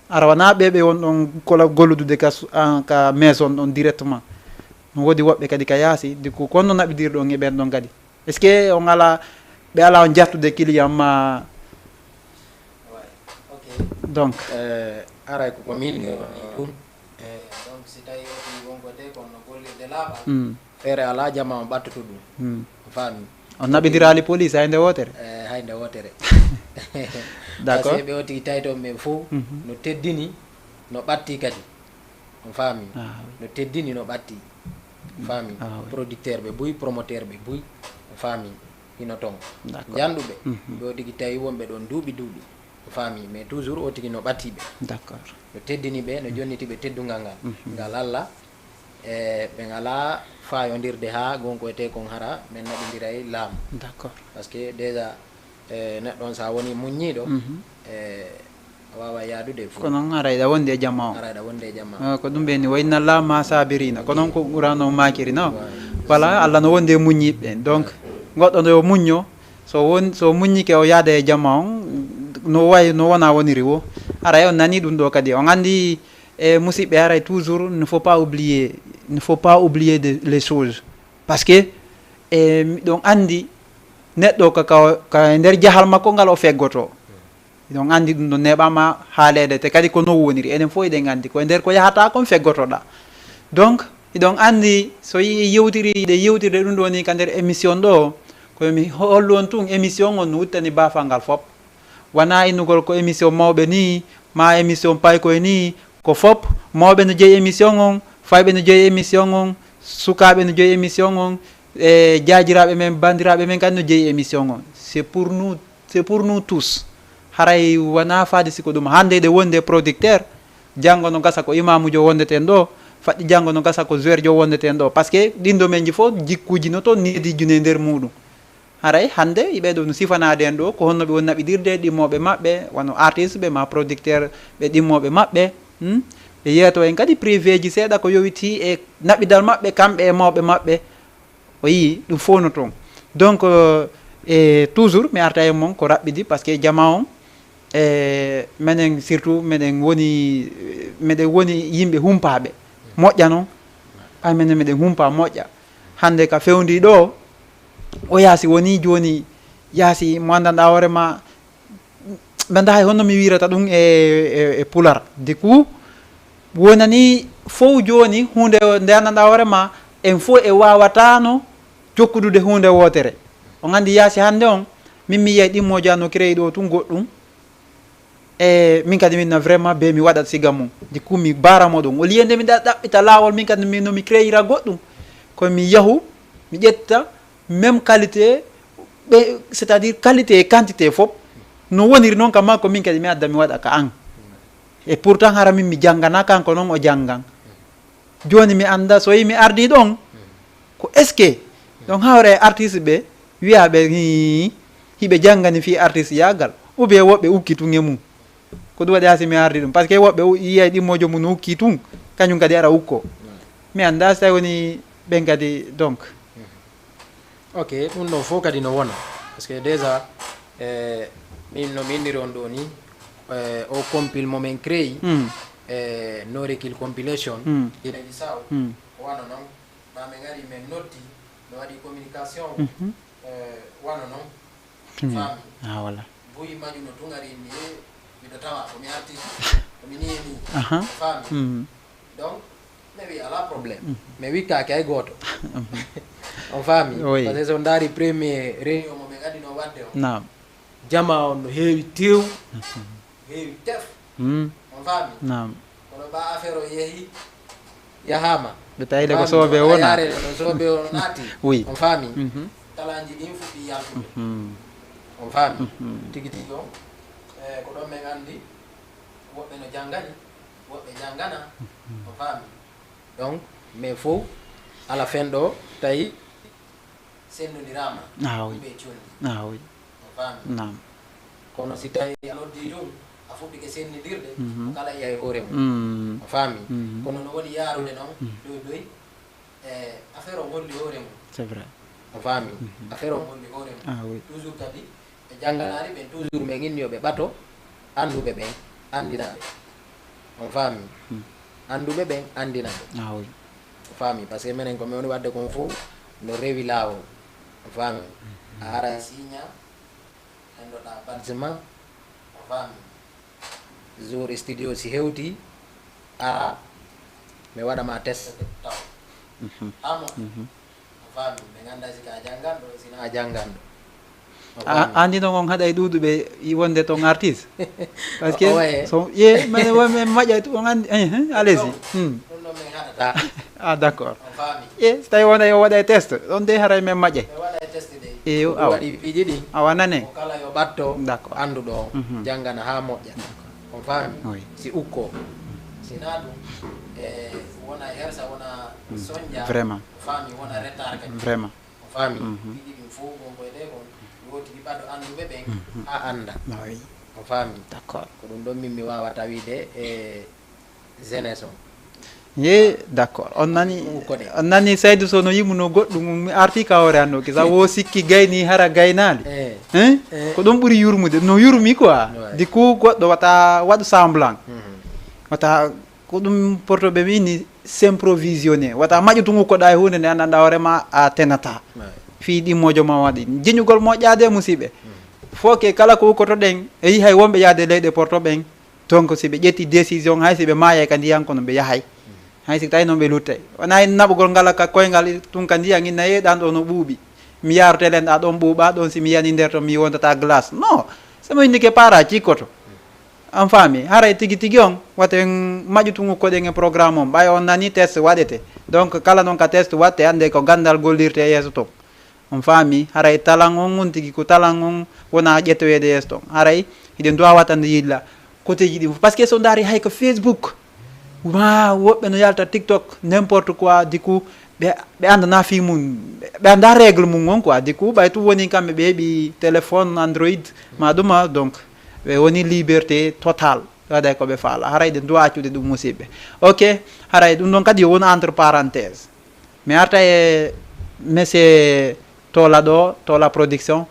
ara wona ɓe ɓe won ɗon kola golludude ka su- en- ka maison ɗon directement. No woodi woɓɓe kadi ka yaasi, du coup konno naɓidirɗon e ɓen ɗon kadi? Est-ce que on ala ɓe ala on jattude client ma? Ok. Donc Eh, aray ko ko min ɗum. Eh, donc si tawi oti wonko te kono no gollirde laaɓal, hmm, feere alaa jama on ɓattoto ɗum. Hmm. On faami? On naɓidiraali police hay nde wootere? Eh, hay nde wootere. D'accord. Parce que ɓe oti tawi toon ɓe fof Mhm. No teddini, no ɓatti kadi. On faami? Ah, No teddini, no ɓatti. On faami? Ah, oui. Producteur ɓe buy, promoteur ɓe buy. On faami? Hino toon. D'accord. Njanɗuɓe. Mhm. Ɓe o tigi tawi wonɓe ɗoon duuɓi duuɓi. On faami? Mais toujours o tigi no ɓatti ɓe. D'accord. No teddini ɓe, no jonniti ɓe teddungal ngal. Mhm. Ngal Alla. E ɓe ngalaa faayondirde haa gonko etee kon hara men naɓindiray laamu. D'accord. Parce que déjà e neɗɗo on so a woni muññiiɗo, Mhm. e a waawaa yaadude e fof. Kono on haray ɗa wondi e jama on. Haray ɗa wondi e jama. Ah, ko ɗum ɓe ni, "Wa inna Allaha ma sabirina." Ko noon ko Qur'an o maakiri, non? Ouais. Voilà, Allah no wondi e muññiiɓe ɓen. Donc goɗɗo no yo muñño, so won so muññike o yaada e jama on, no way no wona woniri wo. Haray on nani ɗum ɗo kadi, on anndi e musiɓɓe, haray toujours ne faut pas oublier, ne faut pas oublier de, les choses. Parce que e miɗon anndi neɗɗo ka, ka, ka e nder jahal makko ngal o feggoto. Hiɗon anndi ɗum ɗon neeɓaama haaleede, te kadi ko non woniri. Enen fof eɗen anndi ko e nder ko yahata kon feggotoɗaa. Donc hiɗon anndi so yii yewtiri, ɗe yewtirde ɗum ɗo ni ka nder émission ɗo, ko mi hollu on tun émission on no uttani baafal ngal fop. Wona innugol ko émission mawɓe ni, ma émission paykoye ni, ko fop mawɓe no jeyi émission on, fayɓe no jeyi émission on, sukaaɓe no jeyi émission on, e jaajiraaɓe men, banndiraaɓe men kadi no jeyi émission on. C'est pour nous, c'est pour nous tous. Haray wona faade siko ɗum hannde eɗe wondi e producteur, janngo no gasa ko imaamujo wondeten ɗo, faɗɗi janngo no gasa ko joueurjo wondeten ɗo. Parce que ɗin domaine ji fof jikkuuji no toon needi june e nder muɗum. Haray hannde iɓe ɗo no sifanaade en ɗo ko honno ɓe woni naɓidirde e ɗimmooɓe maɓɓe, wano artiste ɓe ma producteur ɓe ɗimmooɓe maɓɓe. Hmm? Ɓe yeeto en kadi privé ji seeɗa ko yowitii e naɓidal maɓɓe kamɓe e mawɓe maɓɓe. O yii ɗum fof no toon. Donc euh, e toujours mi arta e mon ko raɓɓidi parce que jama on e menen surtout meɗen woni meɗen woni yimɓe humpaaɓe moƴƴa noon. Ɓay menen meɗen humpa moƴƴa. Hannde ka fewndi ɗo o yaasi woni jooni yaasi mo anndanɗaa hoore ma mi anndaa hay honno mi wiirata ɗum e, e, e pular. Du coup wonani fof jooni huunde nde anndanɗaa hoore ma en fof e waawataano jokkudude huunde wootere. On anndi yaasi hannde on min mi yiyay ɗimmoojo an no créé ɗo tun goɗɗum. E min kadi min na vraiment be mi waɗat siga mum. Du coup mi baramo ɗum au lieu nde mi ɗaɓɓita laawol min kadi min no mi créira goɗɗum, ko mi yahu mi ƴetta même qualité ɓe, c'est à dire qualité e quantité fof no woniri noon ka makko min kadi mi adda mi waɗa ka an. E pourtant hara min mi janngana kanko noon o janngan. Jooni mi annda so yi mi ardii ɗon ko est ce que ɗon hawra e artiste ɓe wiyaaɓe hi hiɓe janngani fii artiste yaagal ou bien woɓɓe ukki tun e mum. Ko ɗum waɗi haa si mi ardi ɗum parce que woɓɓe yiyay ɗimmoojo mum ukki tun kañum kadi ara ukko. Mi annda si tawi woni ɓen kadi donc. Ok, ɗum ɗon fof kadi no wona parce que déjà e min no mi inniri on ɗo ni e o compile mo min créé e no recul compilation ina gisaw wano noon ma min ari min notti no waɗi communication e wano noon faami Ah, voilà. buyi maƴuno tun ari ni e miɗo tawa ko mi artiste ko mi nii e nii Aha. faami Hmm. donc mi wi ala problème mi wikkaaki hay gooto on faami Oui. parce que so ndaari premier réunion mo min adino wadde o Naam. Jama on no heewi tew heewi tef Hmm. on faami Naam. kono ɓa affaire o yehi yahama Ɓe tawi le ko soobe wona. Yarede no soobe o naati Oui. On faami Mhm. Talanji ɗin fuɗɗi yaltude Hmm. On faami Tigi tigi on e ko ɗon men anndi woɓɓe no janngani woɓɓe janngana On faami donc mais fof ala fen ɗo tawi sennondirama Ah, oui. Ɓe condi Ah, oui. On faami Naam. Kono si tawi a noddi ɗum a Fuɗɗike sennidirde, mhm, kala yiya e hoore mum. Mm. A faami? Mhm. Kono no woni yaarude noon, mm, doy doy, e affaire o holli hoore mum. C'est vrai. A faami? Mhm. Affaire o holli hoore mum. Ah, oui. Toujours kadi, ɓe jannganaali ɓen, toujours ɓe inni yo ɓe ɓato annduɓe ɓen, anndina ɓe. On faami? Mm. Annduɓe ɓen, anndina ɓe. Ah, oui. On faami? Parce que menen ko mi woni waɗde kon fof, no rewi laawol. On faami? Mhm. A ara e siiña, henndoɗaa badge ma. On faami? Jour studio si hewti, ara, mi waɗa ma test taw. Mhm. Amo. Mhm. On faami? Ɓe ngannda si ka jannganɗo, si na jannganɗo. On a faami? Anndi noon on haɗay ɗuuɗuɓe i wonde toon artiste. Parce que o waye so ye mene won men maƴƴay tu on anndi eh eh, allez-y. Hmm. Ɗum ɗon min haɗata. Ah, d'accord. On faami? E so tawi wona yo waɗa e test ɗon de haray men maƴƴay. Ɓe waɗa e test de. Eyo. Ɗum awa waɗi piiji ɗi. Awa nane. Ko kala yo ɓatto. D'accord. Annduɗo o, mhm, janngana haa moƴƴa. On faami? Oui. Si ukko. Si na ɗum, e wona hersa, wona, mm, soñja. Vraiment. On faami? Wona retard kadi. Vraiment. On faami? Mhm. Piiji ɗin fof won koye ɗe kon, wooti ɗi ɓaɗo annduɓe ɓen, mhm, haa annda. Ah, oui. On faami? D'accord. Ko ɗum ɗon min mi waawata wiide e jeunesse o. Ye, d'accord. On nani, on nani Saydou Sow no yimuno goɗɗum, mi arti ka hoore an ɗo, kisa wo sikki gayni hara gaynaali. Eh. Hein? Eh. Ko ɗum ɓuri yurmude, no yurmi quoi. Ouais. Du coup, goɗɗo wata waɗu semblant. Mhm. Wata ko ɗum portoɓe mi ni s'improvisionner. Wata maƴu tungu koɗa e hunde nde anndanɗa hoore ma a tenata. Ouais. Fii ɗimmojo ma waɗi. Jiñugol moƴƴaade musiɓɓe. Mhm. Fof ke kala ko ukkotoɗen, e yihay wonɓe yaade leyɗe porto ɓen. Donc, si ɓe ƴetti décision, hay si ɓe maayay ka ndiyan, kono ɓe yahay. Hay si tawi noon ɓe luttay. Wonaa en naɓugol ngala ka koyngal tun ka ndiyan, inna yee ɗan ɗo no ɓuuɓi. Mi yaarotelen ɗa ɗon ɓuuɓa, ɗon si mi yani nder to mi wontata glace. Non, so mo indike para cikkoto. On faami, haray tigi tigi on, wate en maƴu tun ukkoɗen e programme on. Ɓay on nani test waɗete. Donc, kala noon ka test waɗte, annde ko ganndal gollirte e yeeso ton. On faami, haray talan on, on tigi ko talan on wona ƴettoyeede yeeso ton. Haray hiɗen duwa watande yilla koteeji ɗin fof. Parce que so ndaari hay ko Facebook, ma woɓɓe no yalta TikTok, n'importe quoi, du coup, ɓe, ɓe anndana fii mum, ɓe annda règle mum on quoi. Du coup, ɓay tun woni kamɓe ɓe heɓi téléphone Android, ma ɗuma, donc, ɓe woni liberté total. Ɓe waɗay ko ɓe faala. Haray ɗen duwa accude ɗum musiɓɓe. Ok, haray ɗum ɗon kadi yo won entre parenthèse. Mi arta e monsieur Tola ɗo, Tola Production.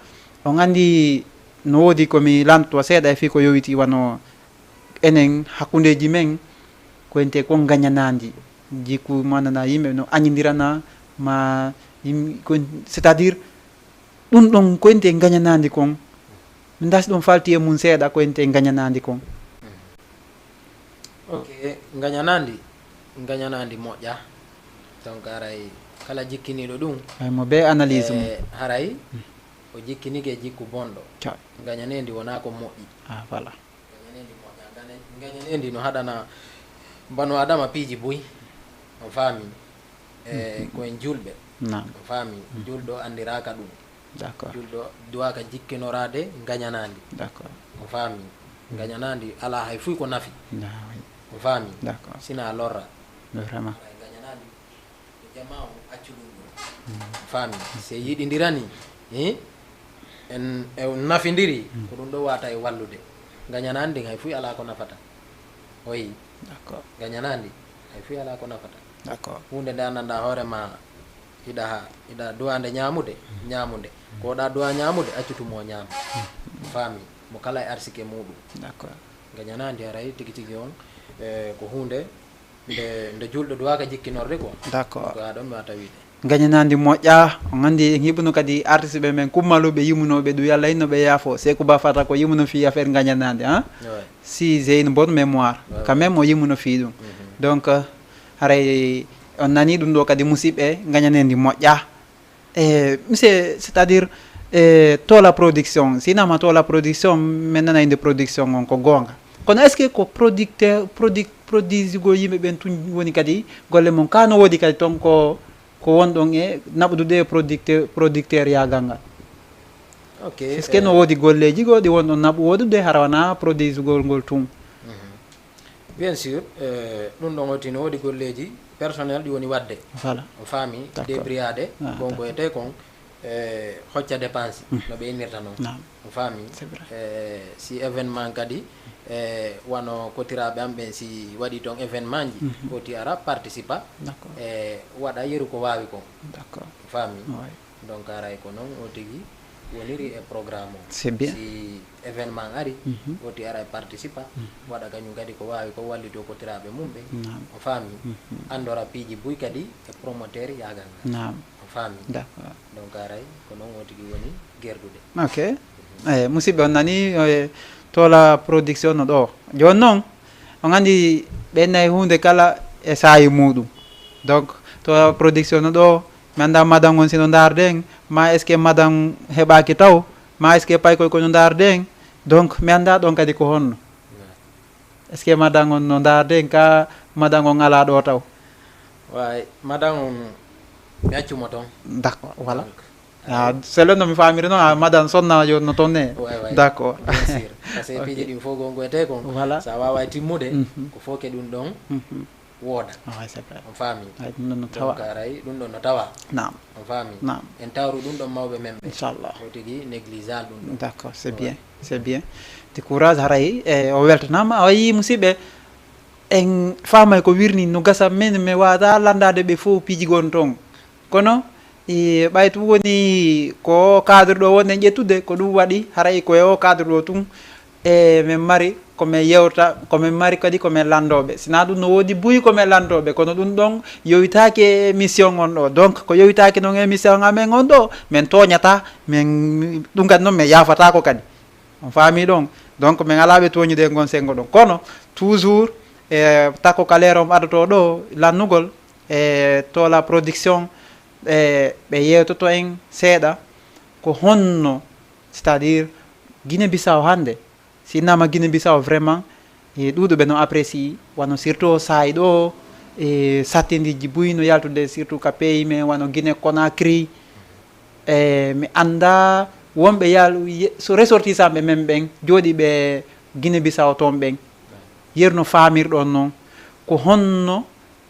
On anndi no woodi ko mi lantoto seeɗa e fii ko yowiti wano enen hakkundeeji men, ko ente kon ngañanaandi. Jikku ma nana yimɓe no añindirana ma yim-, ko, c'est-à-dire, ɗum ɗon ko ente ngañanaandi kon. Min dasi ɗum falti e mum seeɗa ko ente ngañanaandi kon. Ok, ngañanaandi, ngañanaandi moƴƴa. Donc, haray kala jikkiniiɗo ɗum, ay mo bee analyse mum. Eh, haray o jikkinike jikku bonɗo. Ca- Ngañaneendi wonaa ko moƴƴi. Ah, voilà. Ngañaneendi moƴƴa. Ngaña-, ngañaneendi no haɗana banu Adama piiji buy. On faami? E, mhm, ko en juulɓe. Naam. On faami? Mhm. Juulɗo anndiraaka ɗum. D'accord. Juulɗo duwaaka jikkinoraade ngañanaandi. D'accord. On faami? Mhm. Ngañanaandi alaa hay fuy ko nafi. Naam. On faami? D'accord. Sina lorra. Vraiment. Alaa ngañanaandi, ko jamaa on accu ɗum ɗo. Mhm. On faami? Se yiɗindirani, eh, en, en nafindiri, mhm, ko ɗum ɗo wata e wallude. Ngañanaandi ndin hay fuy alaa ko nafata. Oyi. D'accord. Ngañanaandi hay fuy alaa ko nafata. D'accord. Huunde nde anndanɗaa hoore ma, hiɗa, hiɗa duwande ñaamude, ñaamude. Ko ɗa duwa ñaamude, accu tumo ñaama. Faami? Mo kala e arsike muuɗum. D'accord. Ngañanaandi haray tigi tigi on, eh, ko huunde nde, nde juulɗo duwaaka jikkinorde quoi. D'accord. Ko haa ɗon mi wata wiide. Ngañanaandi moƴƴa, on anndi en hiɓuno kadi artiste ɓe men kummaluɓe yimunooɓe ɗum, Yalla inno ɓe yaafo. Seeku Ba Fata ko yimuno fii affaire ngañanaandi, hein? Ouais. Si j'ai une bonne mémoire. Ouais, quand ouais. Même o yimuno fii ɗum. Mhm. Donc, euh, haray on nani ɗum ɗo kadi musiɓɓe, ngañaneendi moƴƴa. E, monsieur, c'est-à-dire, e, Tola Production, si nama Tola Production, min nana inde production on ko goonga. Kono est-ce que ko producteur, produit, produit go yimɓe ɓen tun woni kadi golle mon? Ka no woodi kadi ton ko, ko won ɗon e naɓudude producteur, producteur yaagal ngal? Ok, est-ce que no, eh, woodi golleeji goo ɗi won ɗon naɓu woɗude hara wona produit gol ngol tun? Mhm. Bien sûr, eh, ɗum ɗon woti no woodi golleeji personnel ɗi woni waɗde. Voilà. On faami? D'accord. Débriyade, ah, bon, d'accord, ko etee kon, e hocca dépense no ɓe innirta noon. Naam. On faami? C'est vrai. E si événement kadi, e wano kotiraaɓe am ɓen, si waɗi toon événement ji, foti ara participa, D'accord. E waɗa yeru ko waawi kon. D'accord. On faami? Oui. Donc aray ko noon o tigi woniri e programme o. C'est bien. Si événement ari, foti ara e participa, waɗa kañum kadi ko waawi ko, wallito kotiraaɓe mum ɓen. Naam. On faami? Anndora piiji buy kadi e promoteur yaagal ngal. Naam. On faami? D'accord. Donc aray ko noon o tigi woni gerdude. Ok. E musidɓe, on nani, e, Tola Production no ɗo. Jooni noon, on anndi ɓen nayi huunde kala e saayi muuɗum. Donc Tola Production no ɗo, mi annda madan on si no ndaarde en, ma est-ce que madan heɓaaki taw, ma est-ce que paykoy ko no ndaarde en. Donc mi annda ɗon kadi ko honno. Est-ce que madan on no ndaarde en, ka madan on alaa ɗo taw? Waay, madan on mi accu mo toon. D'accord, voilà. Donc, Ah, selon no mi faamiri noon, a madan sonna yo no toon ne. Waay, waay. D'accord. Bien sûr. Parce que piiji ɗin fof gongoyte kon. Voilà. So a waaway timmude, Mhm. ko fof ke ɗum ɗon Mhm. wooda. Ah, c'est vrai. On faami? Ay, ɗum ɗon no Donc tawa. Aray ɗum ɗon no tawa. Naam. On faami? Naam. En tawru ɗum ɗon mawɓe men ɓe. Inchallah. O tigi négligeable ɗum ɗon. D'accord, c'est bien. C'est bien. Ti courage haray, e o weltanaama. A wayi musidɓe, en faamay ko wirni no gasa, men mi waawata lanndaade ɓe fof piiji gon toon. Kono e ɓay tun woni ko cadre ɗo wonɗen ƴettude, ko ɗum waɗi haray ko e o cadre ɗo tun e min mari ko min yewta, ko min mari kadi ko min lanndooɓe. Sinaa ɗum no woodi buy ko min lanndooɓe, kono ɗum ɗon yowitaaki e émission on ɗo. Donc ko yowitaaki noon e émission amen on ɗo, min tooñataa, min ɗum kadi noon min yaafataako kadi. On faami ɗon? Donc min alaa ɓe tooñude e ngon senngo ɗon. Kono toujours e takko kaleere on ɓadotoo ɗo lannugol e Tola Production, e ɓe yeewtoto en seeɗa ko honno, c'est-à-dire Guinée Bissau hannde, si innama Guinée Bissau vraiment, e ɗuuɗuɓe no apprécie, wano surtout saa'i ɗo, e sattindiiji buy no yaltude surtout ka pays men wano Guinée Conakry. E mi annda wonɓe yal-, ye-, so ressortissant ɓe men ɓen jooɗiiɓe Guinée Bissau toon ɓen, yeru no faamirɗon noon, ko honno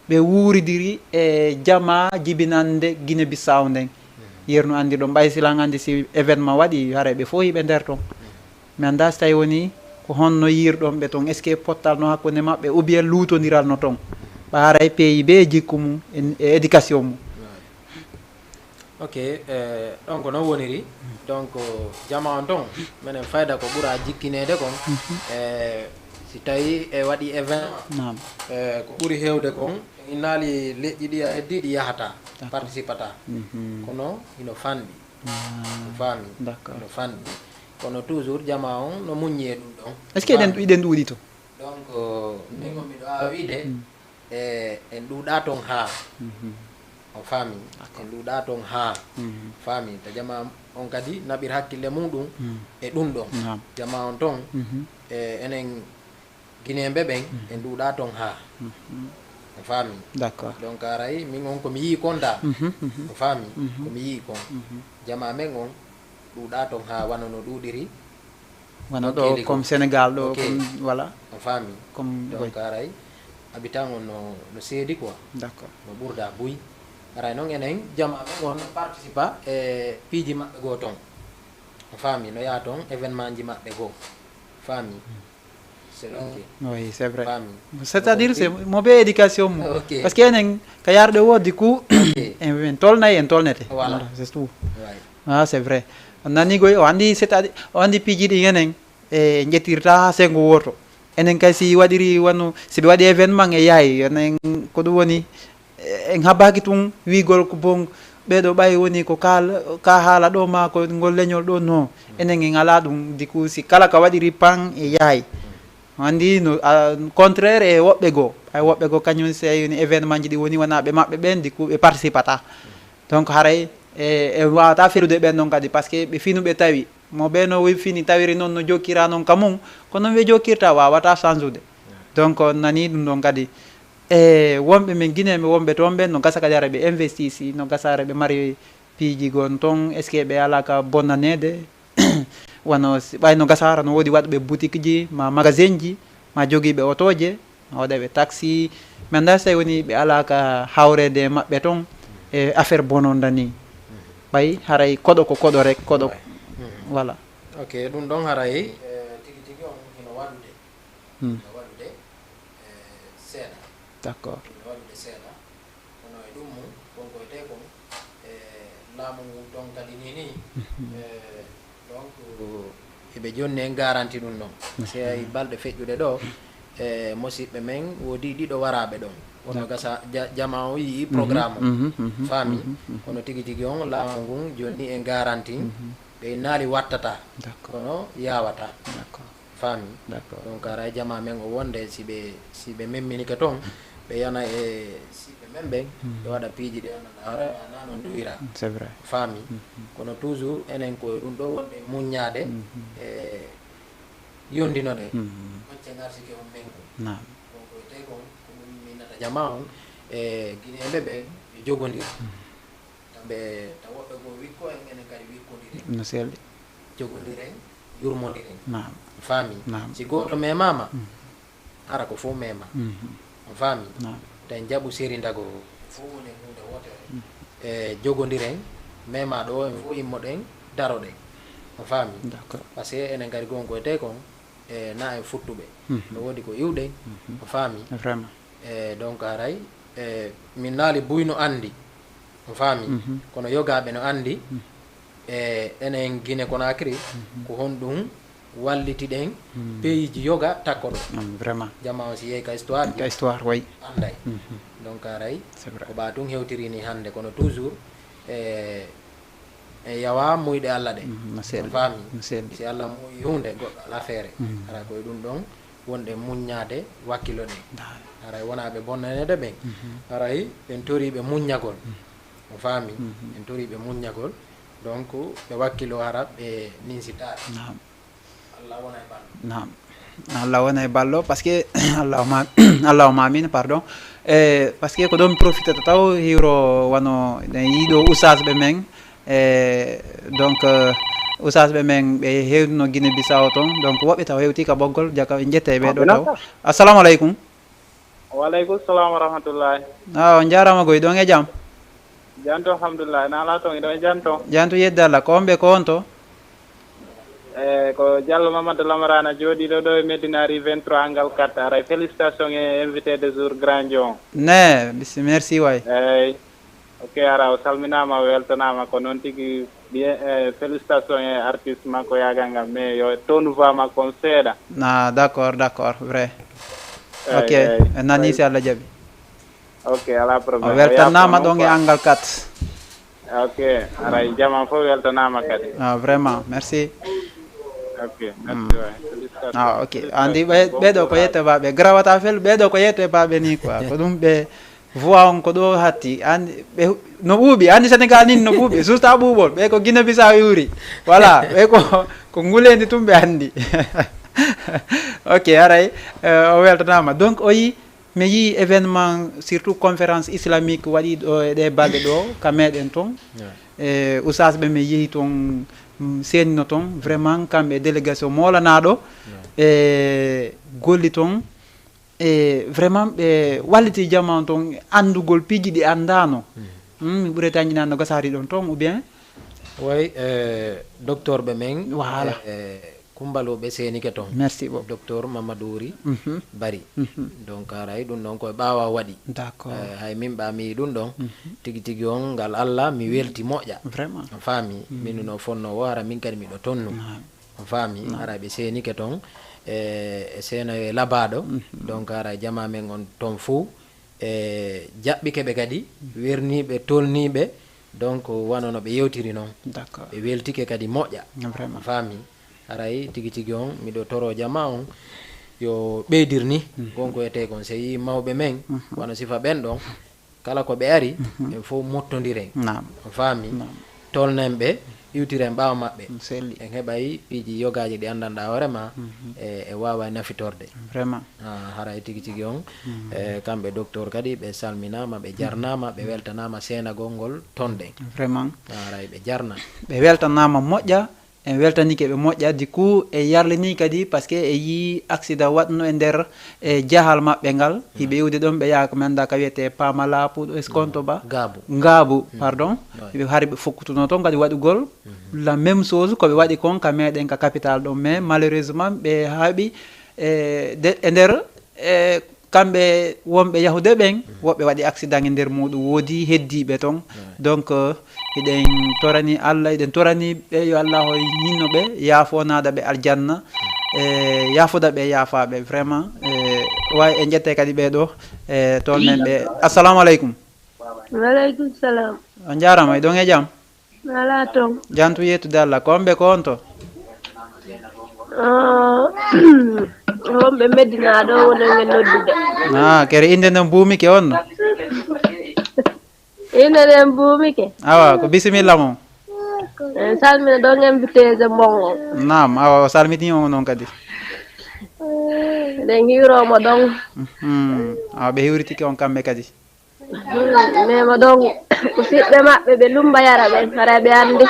ɓe wuuridiri e jamaa jibinannde Guinée Bissau nden. Yeru no anndi ɗon, ɓay si lan anndi si événement waɗi, haray ɓe fof hiɓe nder toon. Mi annda si tawi woni ko honno yiirɗon ɓe toon, est-ce que pottal no hakkunde maɓɓe ou bien luutondiral no toon? Ɓa haray pays bee jikku mum e, e éducation mum. Ok, e ɗon ko noon woniri. Donc jamaa on toon, minen fayda ko ɓura jikkineede kon, e si tawi e waɗi événement, Naam. e ko ɓuri heewde kon, en innaali leƴƴi ɗi a heddii ɗi yahataa, D'accord. participataa. Mhm. Kono hino fanɗi. Ah, On faami? D'accord. Hino fanɗi. Kono toujours jamaa on no muññi e ɗum ɗon. Est-ce que eɗen, eɗen ɗuuɗi to? Donc min on miɗo waawa wiide, e en ɗuuɗaa toon haa. On faami? En ɗuuɗaa toon haa. Faami? Ta jamaa on kadi naɓir hakkille muɗum e ɗum ɗon. Naam. Jamaa on toon, e enen Gineembe ɓen, en ɗuuɗaa toon haa. On faami? D'accord. Donc aray min on ko mi yii kon da. On faami? Ko mi yii kon. Jamaa men on ɗuuɗaa toon haa wano no ɗuuɗiri. Wano Ok, ɗo ligo. Comme Sénégal ɗo, Ok. Comme, voilà. On faami? Comme, Donc aray habitant on no, no seedi quoi. D'accord. No ɓurda buy. Aray noon enen jamaa men on no participa e piiji maɓɓe goo toon. On faami? No yaha toon événement ji maɓɓe goo. Faami? C'est ok. Oui, c'est vrai. Faami? C'est-à-dire c'est mauvais éducation mo. Ok. Parce que enen ka yarde wodi ku Ok. en, en tolnay, en tolnete. Voilà. C'est tout. Right. Ah, c'est vrai. On nani goy, o andi, c'est-à-dire o andi piiji ɗi enen e ƴettirta ha sengo woto. Enen kay si waɗiri wano si ɓe waɗi événement e yahay, enen ko ɗum woni, e, en habaki tun wiigol ko bon, ɓeɗo ɓay woni ko kal-, ka haala ɗo ma ko ngol leñol ɗo, no. Enen en ala ɗum, diku si kala ka waɗiri pan e yahay. Andi no, a, contraire e woɓɓe goo. Ay woɓɓe goo kañum si woni événement ji ɗi woni wona ɓe maɓɓe ɓen, diku ɓe participata. Donc haray e, e wawata ferude ɓen ɗon kadi, parce que ɓe finu ɓe tawi. Mo ɓe no wi-, fini tawiri noon no jokkira noon ka mum, ko noon ɓe jokkirta, wawata change ude. Donc on nani ɗum ɗon kadi. E wonɓe men Guinée, ɓe wonɓe toon ɓen, no gasa kadi ara ɓe investisi, no gasa ara ɓe mari piiji gon toon, est-ce que ɓe ala ka bonnaneede? Wano si, ɓay no gasa ara no woodi waɗɓe boutique ji, ma magasin ji, ma jogiiɓe otooje, ma waɗaɓe taxi. Mi annda si tawi woni ɓe ala ka hawreede e maɓɓe toon e affaire bononda ni. Ay, haray koɗo ko koɗo rek, koɗo. Voilà. Ok, ɗum ɗon haray, eh, tigi tigi on hino waɗude. Hmm. Hino waɗude, eh, seeɗa. D'accord. Hino waɗude seeɗa. Kono e ɗum mum, kon ko etee kon, eh, laamu ngun ton kadi ni ni, eh, donc, hiɓe jonni en garanti ɗum ɗon. Si ay balɗe feƴƴuɗe ɗo, e musiɓɓe men woodi ɗiɗo waraaɓe ɗon. Wono gasa ja-, jama o yi'i programme o. Faami? Kono tigi tigi on laamu ngun jonni en garanti. Ɓe naali wattata. D'accord. Kono yaawata. D'accord. Faami? D'accord. Donc, ara e jama men o wonde si ɓe, si ɓe memminike ton, ɓe yana e siɓɓe men ɓen, ɓe waɗa piiji ɗi anndaa hoore ma na no duwira. C'est vrai. Faami? Kono toujours enen ko ɗum ɗo wonde muññaade e yondinode. Macce ngarsike on men ko. Naam. Donc, ko tawi kon ko ɗum minnata jama on e Guinéen ɓe ɓe jogondira. Kamɓe taw woɓɓe goo wikko en, enen kadi wikkondiren. No selli. Jogondiren, yurmondiren. Naam. Faami? Naam. Si gooto memaama, hara ko fof mema. On faami? Naam. Tawi njaɓu seri ndago fof woni e huunde wootere. E jogondiren, mema ɗo, en fof immoɗen, daroɗen. On faami? D'accord. Parce que enen kadi gonko e tey kon, e na en futtuɓe. No woodi ko iwɗen. On faami? Vraiment. E donc haray, e min naali buy no anndi. On faami? Kono yogaaɓe no anndi. E enen Guinée Conakry, ko honɗum wallitiɗen peyiiji yoga takkoɗo. Vraiment. Jama on si yehi ka histoire, ka histoire, way. Annday. Donc haray, c'est vrai, ko ɓa tun hewtiri ni hannde, kono toujours, e e yawa muyɗe Alla ɗe. No selli. Faami? No selli. Si Alla muuyi huunde, goɗɗo alaa feere. Hara koye ɗum ɗon wonde muññaade, wakkiloɗen. Haray wonaa ɓe bonnaneede ɓen. Haray en toriiɓe muññagol. On faami? En toriiɓe muññagol. Donc, ɓe wakkilo hara ɓe ninsitaade. Naam. Naam. Allah wona e ballo, parce que Allahumma, Allahumma amin, pardon. E, parce que ko ɗon mi profitata taw hiwro wano ɗen yiiɗo oustaz ɓe men. E, donc, euh, oustaz ɓe men ɓe heewno Guinée Bissau ton. Donc, woɓɓe taw hewti ka ɓoggol, jaka ɓe jette ɓe ɗo taw. Assalamu alaikum. Wa alaikum salam wa rahmatullahi. Ah, on jaaraama goy, ɗon e jam? Jam to, alhamdulillah. Na ala ton, iɗon e jam to? Jam to, yedda Allah. Ko on ɓe, ko on to? E, ko Diallo Mamadou Lamarana, jooɗiiɗo ɗo e Medina Rue vingt-trois, angle quatre. Aray, félicitations e invité de jour, grand John. Ne, bis-, merci, way. Eey. Ok, ara, o salminaama, o weltanaama, ko noon tigi, bien, e, félicitations e artiste makko, yaagal ngal, mais yo tonu voix makko on seeɗa. Ah, d'accord, d'accord, vrai. Eey, ok, eey, en nani, eey. Si Allah jaɓi. Ok, alaa problème. O weltanaama ɗon e angle quatre. Ok, aray, jama fof weltanaama kadi. Ah, vraiment, merci. Ok, merci, waay. Félicitations. Ah, ok. Félicitations. Andi ɓe, ɓeɗo ko yette baɓe. Grawata fel, ɓeɗo ko yette baɓe ni quoi. Ko ɗum ɓe voix on ko ɗo hatti. Andi ɓe no ɓuuɓi. Andi Sénégal ni no ɓuuɓi. Susta ɓuuɓol. Ɓe ko Guinée Bissau yuri. Voilà. Ɓe ko, ko ngulendi tum ɓe andi. Ok, aray, eh, o weltanaama. Donc, o yi Mi yii événement, surtout conférence islamique waɗiiɗo e ɗee balɗe ɗo ka meɗen ton. E oustaz ɓe mi yehi ton, mm, seenino ton, vraiment kamɓe e délégation moolanaaɗo. E golli ton. E vraiment ɓe walliti jama on ton anndugol piiji ɗi anndaano. Mm, mi ɓurete anndinaade no gasaari ɗon ton, ou bien? Way, e docteur ɓe men. Voilà. E, Kumbalo ɓe seenike ton. Merci beaucoup. Docteur Mamadou Ry Bari. Donc, aray ɗum ɗon koye ɓaawa waɗi. D'accord. Eh, hay min ɓa mi yi'i ɗum ɗon. Tigi tigi on, ngal Allah, mi welti moƴƴa. Vraiment. On faami? Min no fonno wo, hara min kadi miɗo tonnu. Naam. On faami? Naam. Hara ɓe seenike ton, e, e seenoye labaɗo. Donc, hara jama men on ton fuu, e, jaɓɓike ɓe kadi, werniiɓe, tolniiɓe. Donc, wano no ɓe yewtiri non. D'accord. Ɓe weltike kadi moƴƴa. Vraiment. On faami? Haray tigi tigi on, miɗo toro jama on, yo ɓeydir ni, gonko etee kon, so yii mawɓe men, wano sifa ɓen ɗon, kala ko ɓe ari, en fof mottondiren. Naam. On faami? Naam. Tolnen ɓe, iwtiren ɓaawo maɓɓe. Selli. En heɓay piiji yogaaji ɗi anndanɗaa hoore ma, e, e waawa nafitorde. Vraiment. Ah, haray tigi tigi on, e, kamɓe docteur kadi, ɓe salminaama, ɓe jarnaama, ɓe weltanaama seenagol ngol ton ɗen. Vraiment. Haray ɓe jarna. Ɓe weltanaama moƴƴa, En weltanike ɓe moƴƴa, du coup, e yarlini kadi, parce que e yii accident waɗno e nder, e jahal maɓɓe ngal, hiɓe iwde ɗon, ɓe yaha ko mi annda ka wiyete Pamala, Puuɗo Eskonto ba, Ngaabu. Ngaabu, pardon. Hiɓe hari ɓe fokkutuno toon kadi waɗugol la même chose ko ɓe waɗi kon ka meɗen ka capital ɗon, mais malheureusement ɓe haaɓi e de-, e nder, e kamɓe wonɓe yahude ɓen, woɓɓe waɗi accident e nder muɗum, woodi heddiiɓe ton. Donc, eh, hiɗen torani Allah, hiɗen torani ɓe yo Allah o hinno ɓe, yaafo naada ɓe aljanna, e yaafoda ɓe yaafaaɓe. Vraiment, e way en ƴette kadi ɓe ɗo, e toon men ɓe. Assalamu aleykum. Waleykum salam. On jaarama, e ɗon e jam? Alaa toon. Jantu yettude Allah. Ko on ɓe ko on to? Ah, wonɓe Medina ɗo woni men noddude. Ah, kere innde nden buumike on no? Innde nden buumike. Awa, ko bisimilla mon. En salmina ɗon invité mon on. Naam, awa, o salmitini on noon kadi. Ɗen hiwromo ɗon. Mhm. Awa, ɓe hiwritike on kamɓe kadi. Mais mo ɗon ko siɓɓe maɓɓe ɓe lumba yara ɓen, haray ɓe anndi.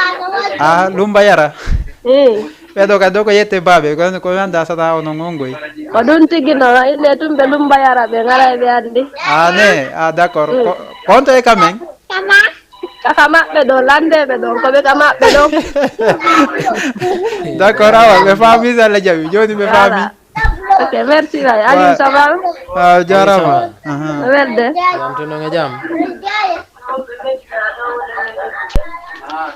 Ah, lumba yara? Ii. Ɓe ɗo kadi ɗo ko yette baaɓe, ko, ko mi annda sata o non on goy. Ko ɗum tigi no, inne tun ɓe lumba yara ɓen, haray ɓe anndi. Ah, ne? Ah, d'accord. Ko, ko on to e kamen? Kaka maɓɓe ɗon, landeɓe ɗon, ko ɓe ka maɓɓe ɗon. D'accord, awa, ɓe faami, so Allah jaɓi. Jooni ɓe faami. Voilà. Ok, merci waay. Aliou, ça va? Ah, jaaraama. Ça va. Aha. No welde? Jam to non e jam.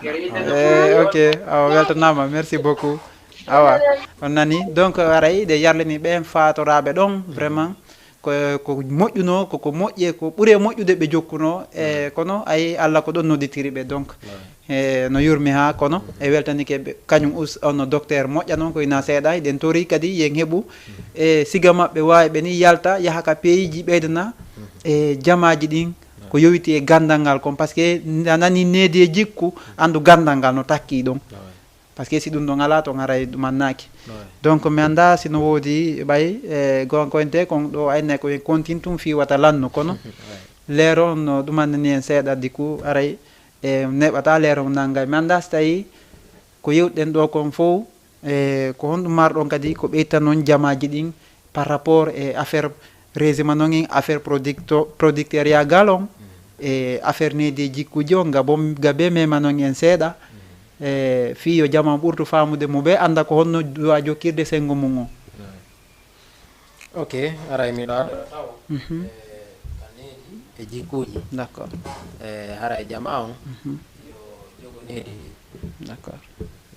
Eh, ok, awa, weltanaama. Merci beaucoup. Awa, on nani. Donc, aray, ɗe yarlini ɓen faatoraaɓe ɗon, vraiment. Ko, ko moƴƴuno, ko, ko moƴƴe, ko ɓure moƴƴude ɓe jokkuno. E, kono, ayi, Allah ko ɗon nodditiri ɓe. Donc, e, no yurmi haa kono, e weltanike ɓe, kañum us-, on no docteur moƴƴa noon, ko ina seeɗa, eɗen tori kadi yen heɓu, e, siga maɓɓe waawi ɓe ni yalta, yaha ka peeji ɓeydana, e, jamaaji ɗin, ko yowiti e ganndal ngal kon, parce que a nani needi e jikku, anndu ganndal ngal no takki ɗon. Parce que si ɗum ɗon alaa, toon haray ɗum annaaki. Donc, mi annda si no woodi ɓay, e, gonkoyente kon ɗo ayne ko en continue tum fii wata lanno, kono leero on no ɗum annani en seeɗa, du coup, aray, e, neɓata leero on nanngay. Mi annda si tawi ko yewtuɗen ɗo kon fow, e, ko honɗum marɗon kadi ko ɓeyta noon jamaaji ɗin par rapport e affaire régime non en affaire producto-, producteur ya galon, e affaire needi e jikkuuji on, gabo, gabe mema non en seeɗa, e fii yo jama ɓurtu faamude mo ɓe annda ko honno duwa jokkirde senngo mum on. Ok, aray miɗo ara taw. Mhm. E ka needi e jikkuuji. D'accord. E haray jama on yo jogo needi ndi. D'accord.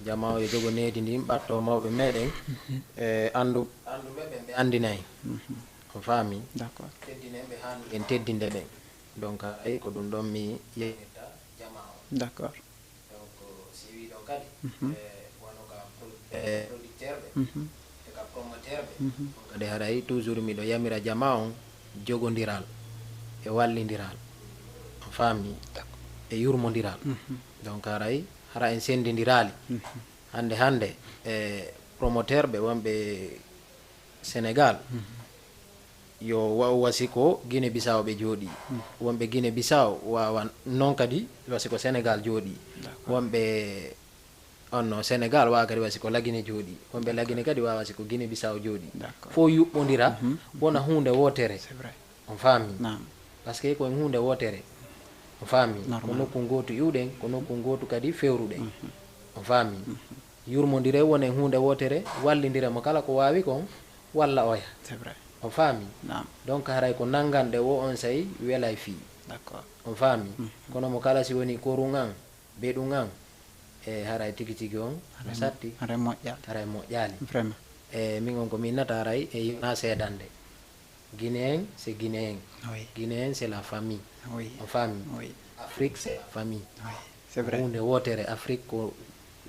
Jama o yo jogo needi ndin, ɓatto mawɓe meɗen. Mhm. E anndu, anndu ɓe ɓen ɓe anndinay. Mhm. On faami? D'accord. Teddinen ɓe haani en teddinde ɓen. Donc, ay ko ɗum ɗon mi yeynirta jama o. D'accord. Donc, si wi ɗon kadi, mhm, e wano ka pro-, e producteur ɓe, mhm, e ka promoteur ɓe, mhm, on kadi haray toujours miɗo yamira jama on jogondiral e wallindiral. On faami? D'accord. E yurmondiral. Mhm. Donc, haray hara en senndindiraali. Mhm. Hannde, hannde, e promoteur ɓe wonɓe Sénégal, mhm, yo wa-, wasi ko Guinée Bissau ɓe jooɗi. Mhm. Wonɓe Guinée Bissau waawa noon kadi wasi ko Sénégal jooɗi. D'accord. Wonɓe on no Sénégal waawa kadi wasi ko Lagine jooɗi. Wonɓe Lagine kadi waawa wasi ko Guinée Bissau jooɗi. D'accord. Fof yuɓɓondira, mhm, wona huunde wootere. C'est vrai. On faami? Naam. Parce que ko en huunde wootere. On faami? Normal. Ko nokku ngootu iwɗen, ko nokku ngootu kadi fewruɗen. Mhm. On faami? Mhm. Yurmondire wonen huunde wootere, wallindire mo kala ko waawi kon, walla oya. C'est vrai. On faami? Naam. Donc, haray ko nannganɗe wo on say welay fii. D'accord. On faami? Mhm. Kono mo kala si woni korun an, beɗun an, e haray tigi tigi on, no satti. Haray moƴƴa. Haray moƴƴaali. Vraiment. E min on ko min nata haray e yona seedande. Guinéen, c'est Guinéen. Oui. Guinéen, c'est la famille. Oui. On famille. Oui. Afrique, c'est la famille. Oui, c'est vrai. Huunde wootere, Afrique ko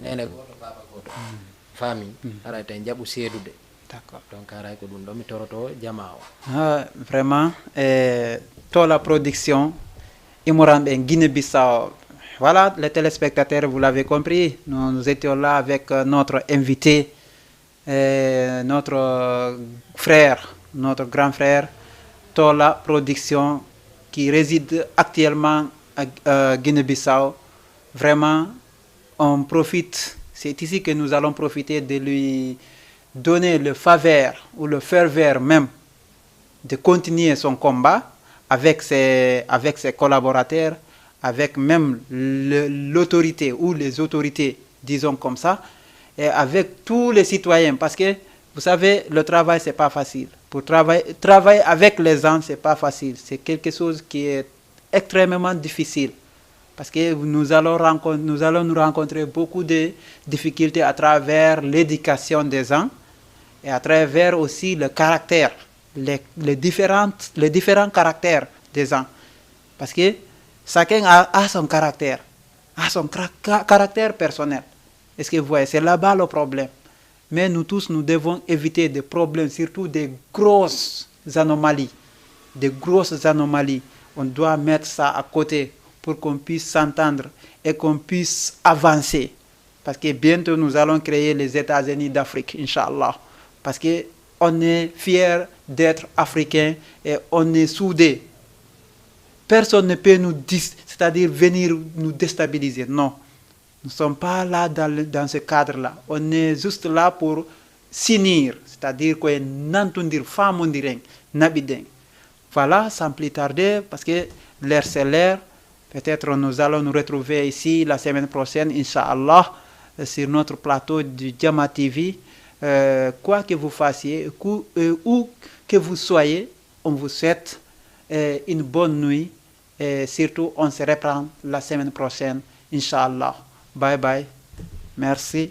neene gooto, baaba gooto. Mm. Famille. Mm. Haray tawi jaɓu seedude. D'accord. Donc, haray ko ɗum ɗo mi toroto jamaa o. Ah, vraiment, eh, Tola Production, Imorambe en Guinée-Bissau. Voilà, les téléspectateurs, vous l'avez compris, nous, nous étions là avec, euh, notre invité, euh, notre, euh, frère, notre grand frère, Tola Production, qui réside actuellement à, euh, Guinée-Bissau. Vraiment, on profite, C'est ici que nous allons profiter de lui donner le faveur ou le ferveur même de continuer son combat avec ses, avec ses collaborateurs, avec même le- l'autorité ou les autorités, disons comme ça, et avec tous les citoyens. Parce que, vous savez, le travail, c'est pas facile. Pour travailler, travailler avec les gens, c'est pas facile. C'est quelque chose qui est extrêmement difficile. Parce que nous allons, rencontre- nous allons nous rencontrer beaucoup de difficultés à travers l'éducation des gens et à travers aussi le caractère, les, les différentes, les différents caractères des gens. Parce que chacun a, a son caractère, a son cra- ca- caractère personnel. Est-ce que vous voyez, c'est là-bas le problème. Mais nous tous, nous devons éviter des problèmes, surtout des grosses anomalies. Des grosses anomalies. On doit mettre ça à côté pour qu'on puisse s'entendre et qu'on puisse avancer. Parce que bientôt, nous allons créer les États-Unis d'Afrique, Inch'Allah. Parce que on est fiers d'être africains et on est soudés. Personne ne peut nous dis, c'est-à-dire venir nous déstabiliser. Non. Nous ne sommes pas là dans, le- dans ce cadre-là. On est juste là pour s'unir, c'est-à-dire ko en nantondir, faamondiren, naɓiɗen. Voilà, sans plus tarder, parce que l'heure c'est l'heure, peut-être nous allons nous retrouver ici la semaine prochaine, Inch'Allah, euh, sur notre plateau du Jama T V. Euh, quoi que vous fassiez, cou- euh, où que vous soyez, on vous souhaite euh, une bonne nuit. Et surtout, on se reprend la semaine prochaine, Inch'Allah. Bye bye. Merci.